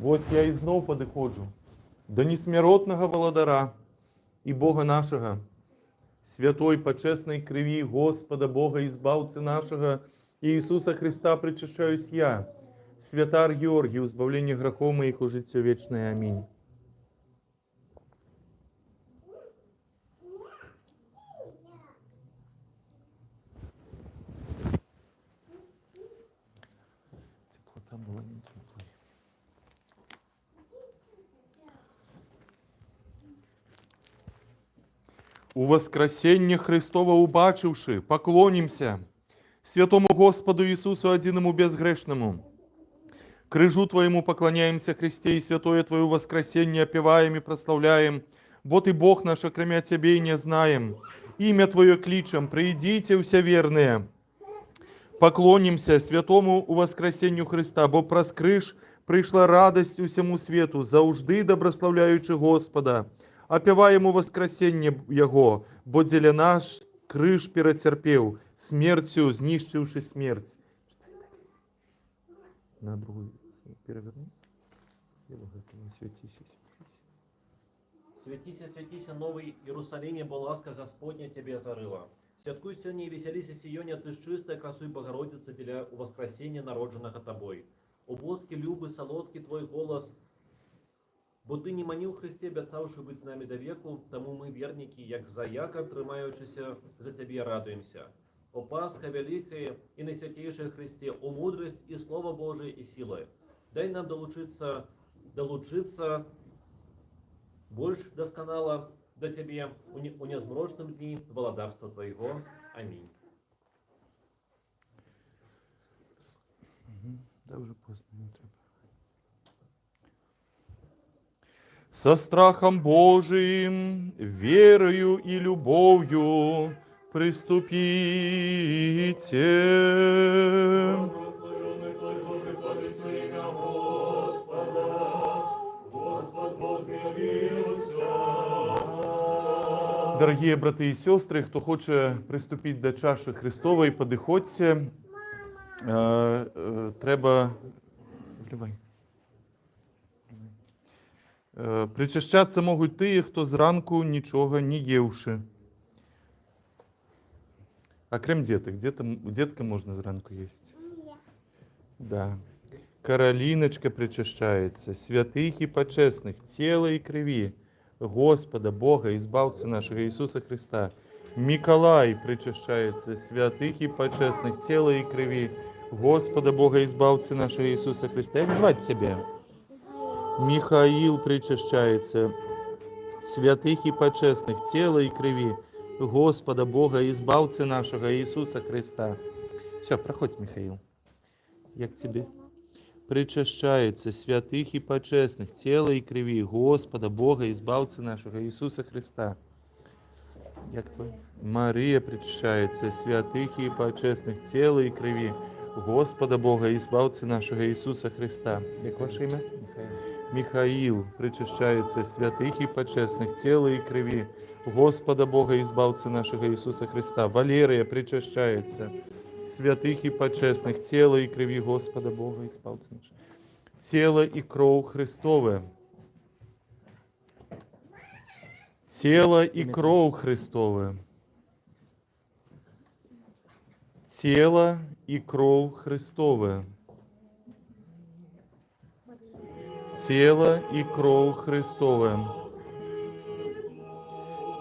Вось я ізноў падыходжу да несмяротнага Валадара і Бога нашага, святой пачэснай крыві Госпада Бога і Збаўцы нашага Ісуса Хрыста прычашчаюся я, святар Георгій, у збаўленне грахоў маіх, у жыццё вечнае. Амінь. Цеплота была не теплой. Уваскрасенне Хрыстова ўбачыўшы, паклонімся святому Госпаду Ісусу, адзінаму бязгрэшнаму. Крыжу Твайму пакланяемся, Хрысце, і святое Тваё ўваскрасенне апяваем і праслаўляем, бо Ты Бог наш, акрамя Цябе і не знаем. Імя Тваё клічам, прыйдзіце ўсе верныя. Паклонімся святому ўваскрасенню Хрыста, бо праз крыж прыйшла радасць усяму свету, заўжды дабраслаўляючы Госпада. Апяваем уваскрасенне Яго, бо дзеля нас крыж перацярпеў, смерцю знішчыўшы смерць. На другую пераверну. Свяціся, свяціся. Свяціся, свяціся, новы Ерусаліме, бо ласка Гасподня цябе азарыла. Святкуй сёння і весяліся, Сіёне, ты ж чыстая красой Багародзіцы дзеля ўваскрасення народжанага табой. О боскі любы, салодкі твой голас, бо ты не маніў, Хрысце, абяцаўшы быць з намі да веку, таму мы, вернікі, як за якар, трымаючыся за цябе, радуемся. О Пасха вялікая і найсвяцейшая, Хрысце, о мудрасць і Слова Божае і сіла, дай нам далучыцца больш дасканала да Цябе у нязмрочным дні валадарства Твайго. Амінь. Да ўжо позна, не трэба. Са страхам Божым, вераю і любоўю прыступіце. Благаслаўлёны той, хто прыходзіць у імя Госпада. Гасподзь Бог з'явіўся. Дарагія браты і сёстры, хто хоча прыступіць да чашы Хрыстовай, падыходзьце. Трэба. Влівай. Прычашчацца могуць тыя, хто зранку нічога не еўшы. Акрем дзетак. Дзеткам можна зранку есці. Да. Караліначка прычашчаецца святых і пачэсных цела і крыві Госпада Бога і Збаўцы нашага Ісуса Хрыста. Мікалай прычашчаецца святых і пачэсных цела і крыві Госпада Бога і Збаўцы нашага Ісуса Хрыста. Як зваць цябе? Міхаіл прычашчаецца святых і пачэсных цела і крыві Госпада Бога і Збаўцы нашага Ісуса Хрыста. Усё, праходзь, Міхаіл. Як цябе? Прычашчаецца святых і пачэсных цела і крыві Госпада Бога і Збаўцы нашага Ісуса Хрыста. Як твой? Марыя прычашчаецца святых і пачэсных цела і крыві Госпада Бога і Збаўцы нашага Ісуса Хрыста. Як ваша імя? Міхаіл прычашчаецца святых і пачэсных цела і крыві Госпада Бога і Збаўцы нашага Ісуса Хрыста. Валерыя прычашчаецца святых і пачэсных цела і крыві Госпада Бога і Збаўцы нашага. Цела і кроў Хрыстова. Цела і кроў Хрыстова. Цела і кроў Хрыстова. Цела і кроў Хрыстова.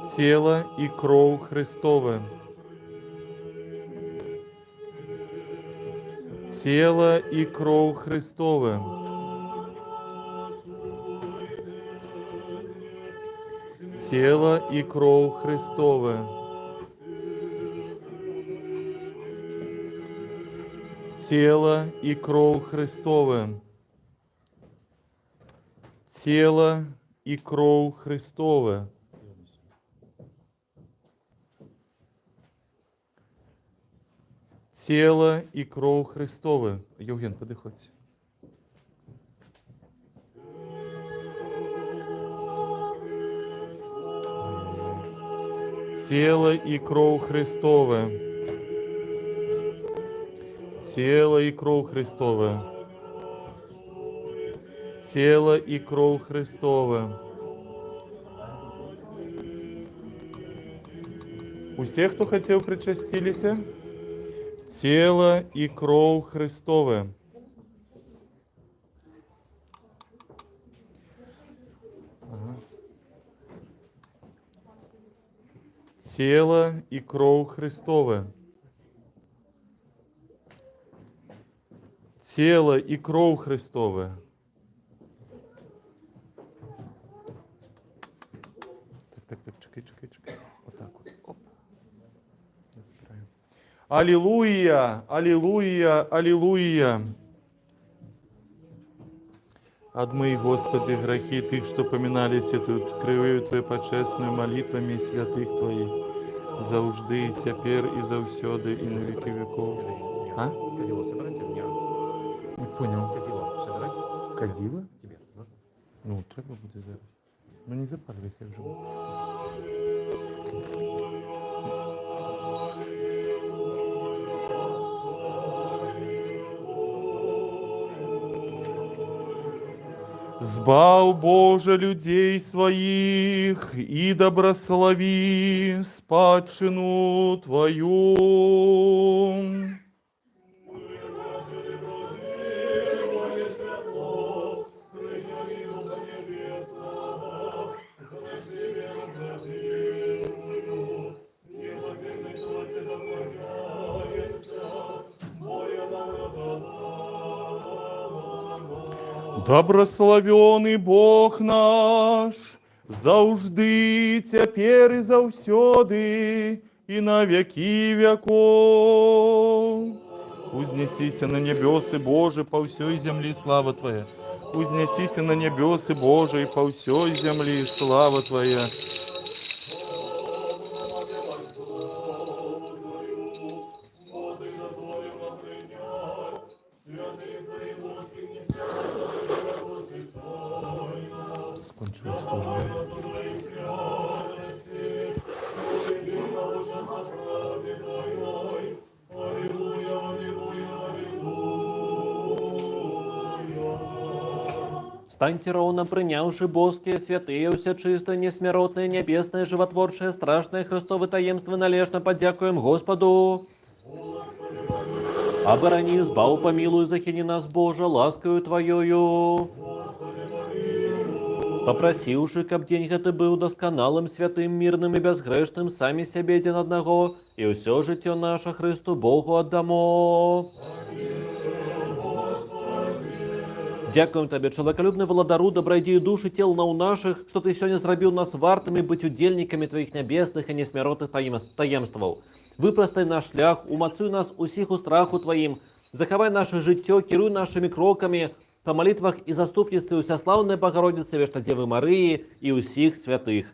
Цела і кроў Хрыстова. Цела і кроў Хрыстова. Цела і кроў Хрыстова. Цела і кроў Хрыстова. Цела і кроў Хрыстова. Цела і кроў Хрыстова. Яўген, падыходзь. Цела і кроў Хрыстова. Цела і кроў Хрыстова. Цела і кроў Хрыстова. Усе, хто хацеў, прычасціліся? Цела і кроў Хрыстова. Ага. Цела і кроў Хрыстова. Цела і кроў Хрыстова. Так, чакай, чакай, чакай. Отак от. Оп. Я забіраю. Алілуя, алілуя, алілуя. Адмый, Госпадзе, грахі тых, што паміналіся тут крывёю Тваёй пачэснаю, малітвамі святых Тваіх, заўжды, цяпер і заўсёды, і на векі вякоў. А? Кадило собрать или нет? Не понял. Кадило собрать? Кадила? Тебе нужно? Ну, трэба будзе зараз. Ну, не запальвай, хай ужо будзе. Збаў, Божа, людзей сваіх і дабраславі спадчыну Тваю. Дабраславёны Бог наш, заўжды, цяпер і заўсёды, і на векі вякоў. Узнясіся на нябёсы, Божа, па ўсёй зямлі слава Твая. Узнясіся на нябёсы, Божа, і па ўсёй зямлі слава Твая. Скончылась служба. Станьце роўна, прыняўшы боскія, святыя, усячыстыя, несмяротныя, нябесныя, жыватворчыя, страшныя Хрыстовы таемствы, належна падзякуем Госпаду. Абарані, збаў, памілуй, захіні нас, Божа, ласкаю Тваёю. Папрасіўшы, каб дзень гэты быў дасканалым, святым, мірным і бязгрэшным, самі сябе адзін аднаго і ўсё жыццё наша Хрысту Богу аддамо. Дзякуем Табе, чалавекалюбны Валадару, дабрадзею душ і цел нашых, што Ты сёння зрабіў нас вартымі быць удзельнікамі Тваіх нябесных і несмяротных таемстваў. Выпрастай наш шлях, умацуй нас усіх у страху Тваім, захавай наша жыццё, кіруй нашымі крокамі, па малітвах і заступніцтве ўсяслаўнай Багародзіцы Вечнадзевы Марыі і ўсіх святых.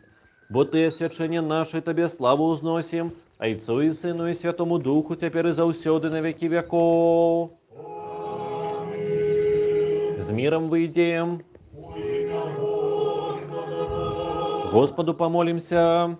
Бо Ты асвячэнне наша, Табе славу ўзносім, Айцу і Сыну і Святому Духу, цяпер і заўсёды на векі вякоў. З мірам выйдзем. Госпаду памолімся.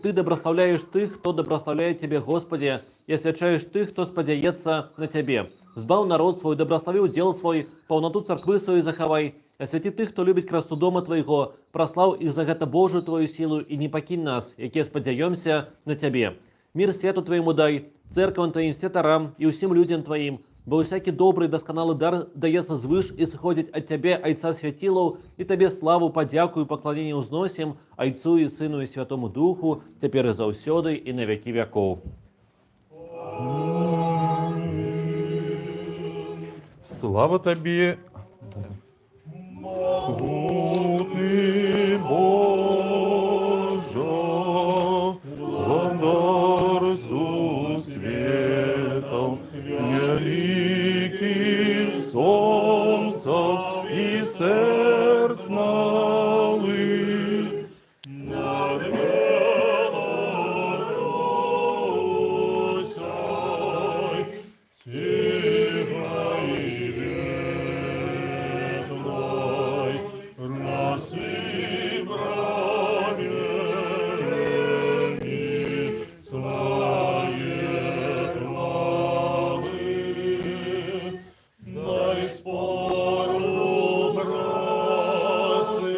Ты дабраслаўляеш тых, хто дабраслаўляе Цябе, Госпадзе, і асвячаеш тых, хто спадзяецца на Цябе. Збаў народ свой, дабраславі ўдзел свой, паўнату царквы сваёй захавай, асвяці тых, хто любіць красу дома Твайго, праслаў іх за гэта Божую Тваю сілу і не пакінь нас, якія спадзяёмся на Цябе. Мір свету Твайму дай, цэрквам Тваім, святарам і ўсім людзям Тваім, бо ўсякі добры і дасканалы дар даецца звыш і сыходзіць ад Цябе, Айца свяцілаў, і Табе славу, падзяку і пакланенне ўзносім, Айцу і Сыну і Святому Духу, цяпер і заўсёды і на вякі вякоў. Слава Табе, могутны Божа, Валадар сусветаў, вялікіх сонцаў і сэрц малых. Над Беларусёй ціхай і ветлай расы праменні свае хвалы. Дай спору працы,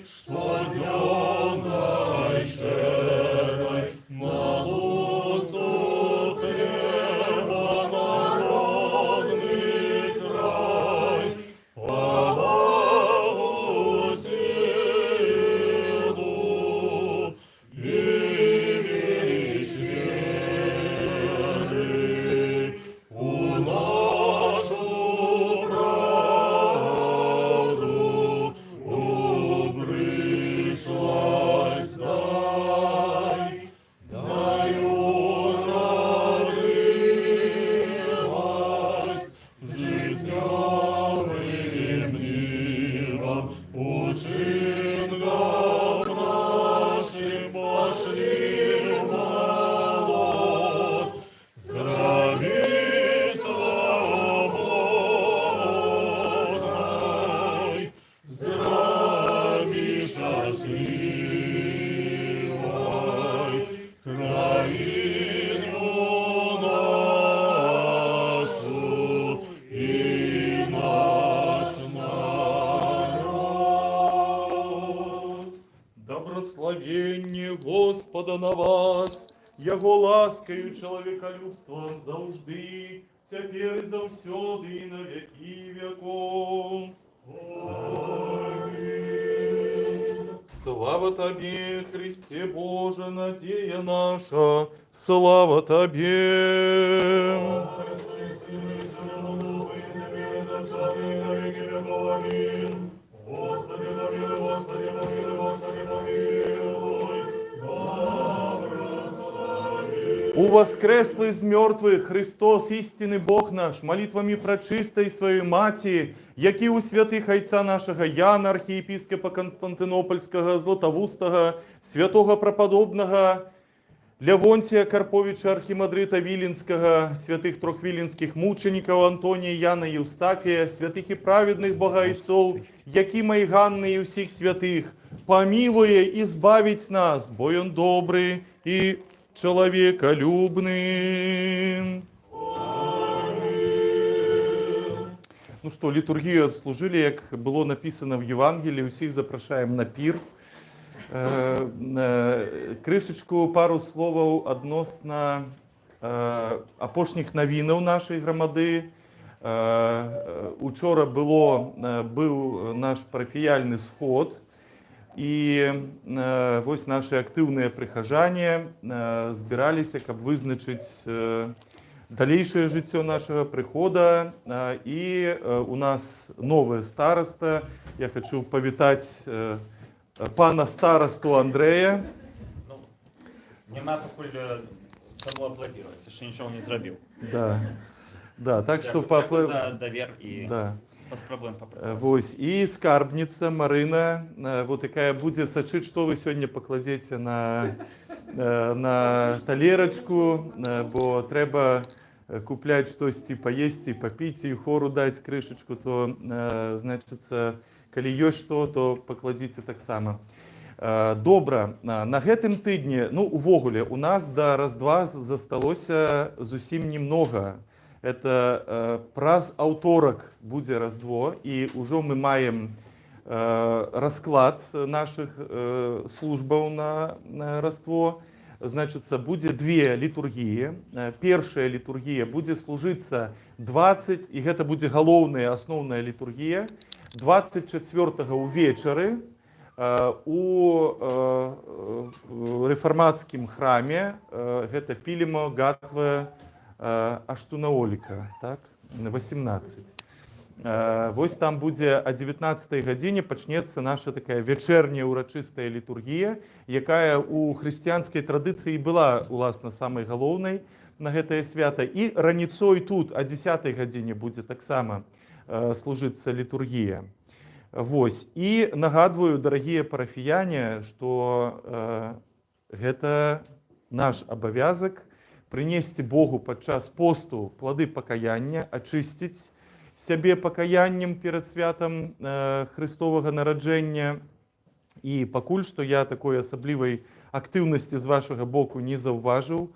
штодзённай шчэдрай, на лусту хлеба народны край, павагу, сілу і веліч веры у нашу праўду, у прышласць дай, дай урадлівасць жыццёвым нівам, учынкам нашым пашлі малод, зрабі свабоднай, зрабі шчаслівай краіну нашу і наш народ. Дабраславенне Госпада на вас, Яго ласкаю, чалавекалюбствам заўжды, цяпер і заўсёды і на вякі вякоў. Слава Табе, Хрысце Божа, надзея наша, слава Табе. Айцу і Сыну і Святому Духу, і цяпер і заўсёды, і на векі вякоў. Амін. Госпадзе, памілуй, Госпадзе, памілуй, Госпадзе, памілуй. Благаславі. Уваскрэслы з мёртвых Хрыстос, ісцінны Бог наш, малітвамі Прачыстай сваёй Маці, які ў святых айца нашага Яна, архіепіскапа Канстантынопальскага, Златавустага, святога прападобнага Лявонція Карповіча, архімандрыта Віленскага, святых трох віленскіх мучанікаў Антонія, Яна і Еўстафія, святых і праведных Богаайцоў, Якіма і Ганны і ўсіх святых, памілуе і збавіць нас, бо Ён добры і чалавекалюбны. Ну што, літургію адслужылі, як было напісана ў Евангеллі, усіх запрашаем на пір. Крышачку пару словаў адносна апошніх навінаў нашай грамады. Учора быў наш парафіяльны сход, і вось нашы актыўныя прыхажане збіраліся, каб вызначыць далейшае жыццё нашага прыхода. І у нас новая стараста. Я хочу павітаць пана старасту Андрэя. Ну, няма пакуль каму аплодировать, яшчэ нічога не зрабіў. Да, так што Дзякую, дзякую за давер і паспрабуем папрацаваць. Вось і скарбніца Марына, вот якая будзе сачыць, што вы сёння пакладзеце на талерачку, бо трэба купляць штосьці паесці, папіць і хору даць крышачку, то значыцца, калі ёсць што, то пакладзіце таксама. Добра, на гэтым тыдні, ну, увогуле, у нас да Раздва засталося зусім немного. Это праз аўторак будзе Раздво, і ўжо мы маем расклад нашых службаў на Раство. Значыцца, будзе две літургіі. Першая літургія будзе служыцца 20, і гэта будзе галоўная, асноўная літургія, 24 увечары у рэфармацкім храме, гэта Піліма Гатва Аштунаоліка, так, 18. Вось там будзе а 19 гадзіне пачнецца наша такая вячэрняя ўрачыстая літургія, якая у хрысціянскай традыцыі была уласна самай галоўнай на гэтае свята. І раніцой тут а 10 гадзіне будзе таксама служыцца літургія. Вось. І нагадваю, дарагія парафіяне, што гэта наш абавязак прынесці Богу падчас посту плады пакаяння, ачысціць сябе пакаяннем перад святам Хрыстовага нараджэння. І пакуль што я такой асаблівай актыўнасці з вашага боку не заўважыў.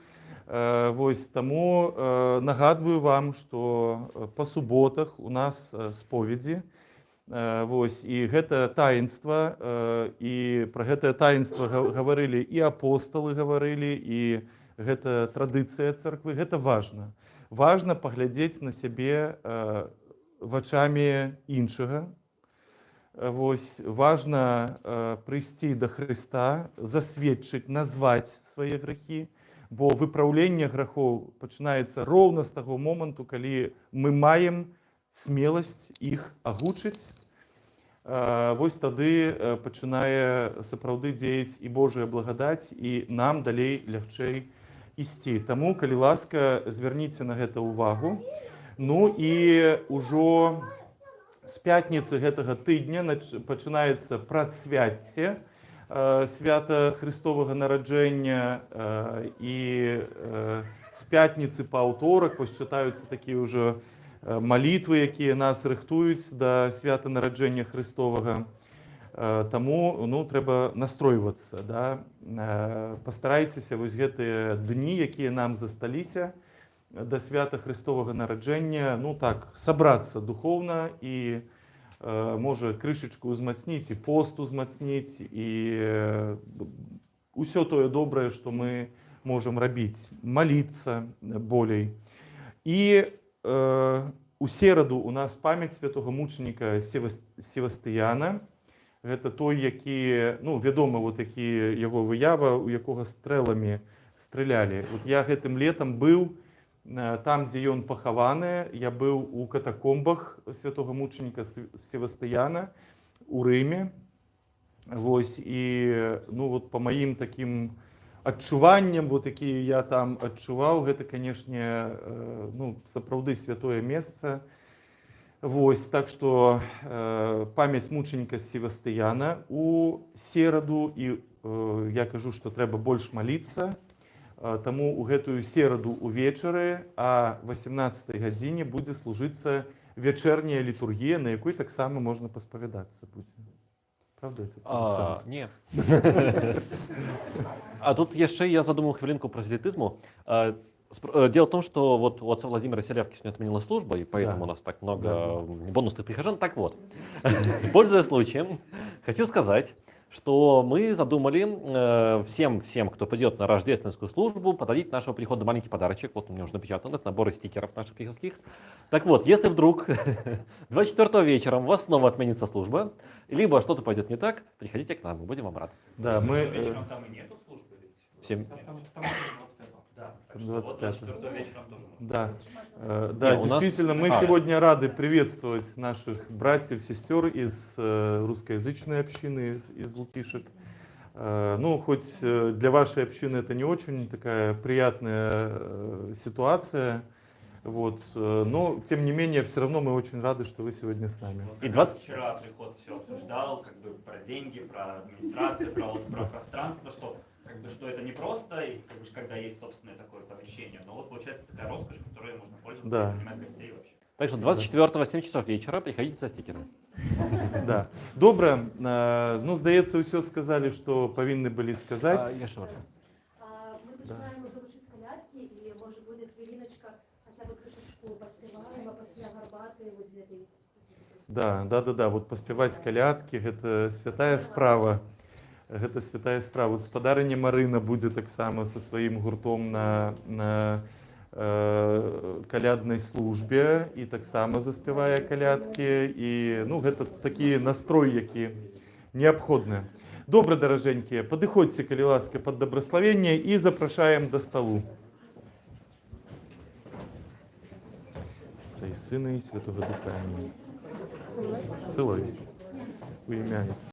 Вось таму нагадваю вам, што па суботах у нас споведзі. Вось, і гэта таінства, і пра гэтае таінства гаварылі і апосталы гаварылі, і гэта традыцыя царквы, гэта важна. Важна паглядзець на сябе вачамі іншага. Вось, важна прыйсці да Хрыста, засведчыць, назваць свае грахі, бо выпраўленне грахоў пачынаецца роўна з таго моманту, калі мы маем смеласць іх агучыць. Вось тады пачынае сапраўды дзеяць і Божая благадаць, і нам далей лягчэй ісці. Таму, калі ласка, звярніце на гэта ўвагу. Ну і ўжо з пятніцы гэтага тыдня пачынаецца прадсвяцце свята Хрыстовага нараджэння, і з пятніцы па аўторак вось чытаюцца такія ўжо малітвы, якія нас рыхтуюць да свята нараджэння Хрыстовага. Таму, ну, трэба настройвацца, да? Пастарайцеся вось гэтыя дні, якія нам засталіся да свята Хрыстовага нараджэння, ну так, сабрацца духоўна і можа, крышачку ўзмацніць, і пост узмацніць, і ўсё тое добрае, што мы можам рабіць, маліцца болей. І у сераду у нас памяць святого мучаніка Севастыяна. Гэта той, які, ну, вядома, вот які яго выява, у якога стрэламі стрэлялі. Вот я гэтым летам быў там, дзе ён пахаваны, я быў у катакомбах святого мучаніка Севастыяна у Рыме. Вось, і, ну, вот по маім такім адчуванням, вот якія я там адчуваў, гэта, канешне, ну, сапраўды святое месца. Вось, так што памяць мучаніка Севастыяна у сераду, і я кажу, што трэба больш маліцца. Таму у гэтую сераду увечары а 18 гадзіне будзе служыцца вячэрняя літургія, на якой таксама можна паспавядацца будзе. Правда, отец А, Александр? Не. А тут яшчэ я задумал хвілінку празелітызму. Дело в том, что вот у отца Владимира Селявки сегодня отменила служба, и поэтому у нас так много бонусных прихожан. Так вот, пользуясь случаем, хочу сказать, что мы задумали всем, всем, кто придет на рождественскую службу, подарить нашему приходу маленький подарочек. Вот у меня уже напечатан, это наборы стикеров наших приходских. Так вот, если вдруг 24 вечером у вас снова отменится служба, либо что-то пойдет не так, приходите к нам, мы будем вам рады. Да, мы Вечером там и нету службы ведь? Всем. Нет. Там 25. Да, так Там что вот 25. 24 вечером тоже можно. Да, да, Не, у нас- действительно, мы сегодня рады приветствовать наших братьев, сестер из русскоязычной общины, из Лукишек. Ну, хоть для вашей общины это не очень такая приятная ситуация, вот, но, тем не менее, все равно мы очень рады, что вы сегодня с нами. Вот И как 20 раз вчера приход все обсуждал, как бы про деньги, про администрацию, про, вот, про пространство, что как бы что это не просто, и, как бы, когда есть собственное такое помещение, но вот получается такая роскошь, которой можно пользоваться и принимать гостей вообще. Так что 24 7 часов вечера приходите со стикерами. Да. Добра, ну, здаецца, ўсё сказалі, што павінны былі сказаць. А, яшчэ Оля. Мы пачынаем ужо вучыць калядкі, і можа будзе хвіліначка хаця бы крышачку. Пасля гарбаты вось гэтай. Да. Вот паспяваць калядкі — гэта святая справа. Гэта святая справа. Вот спадарыня Марына будзе таксама са сваім гуртом на каляднай службе і таксама заспявае калядкі. І, ну, гэта такі настрой, які неабходны. Добра, даражэнькія, падыходзьце, калі ласка, пад дабраславенне, і запрашаем да сталу. Айца і Сына, і Святога Духа. Амінь. Силою. У ім'я Отця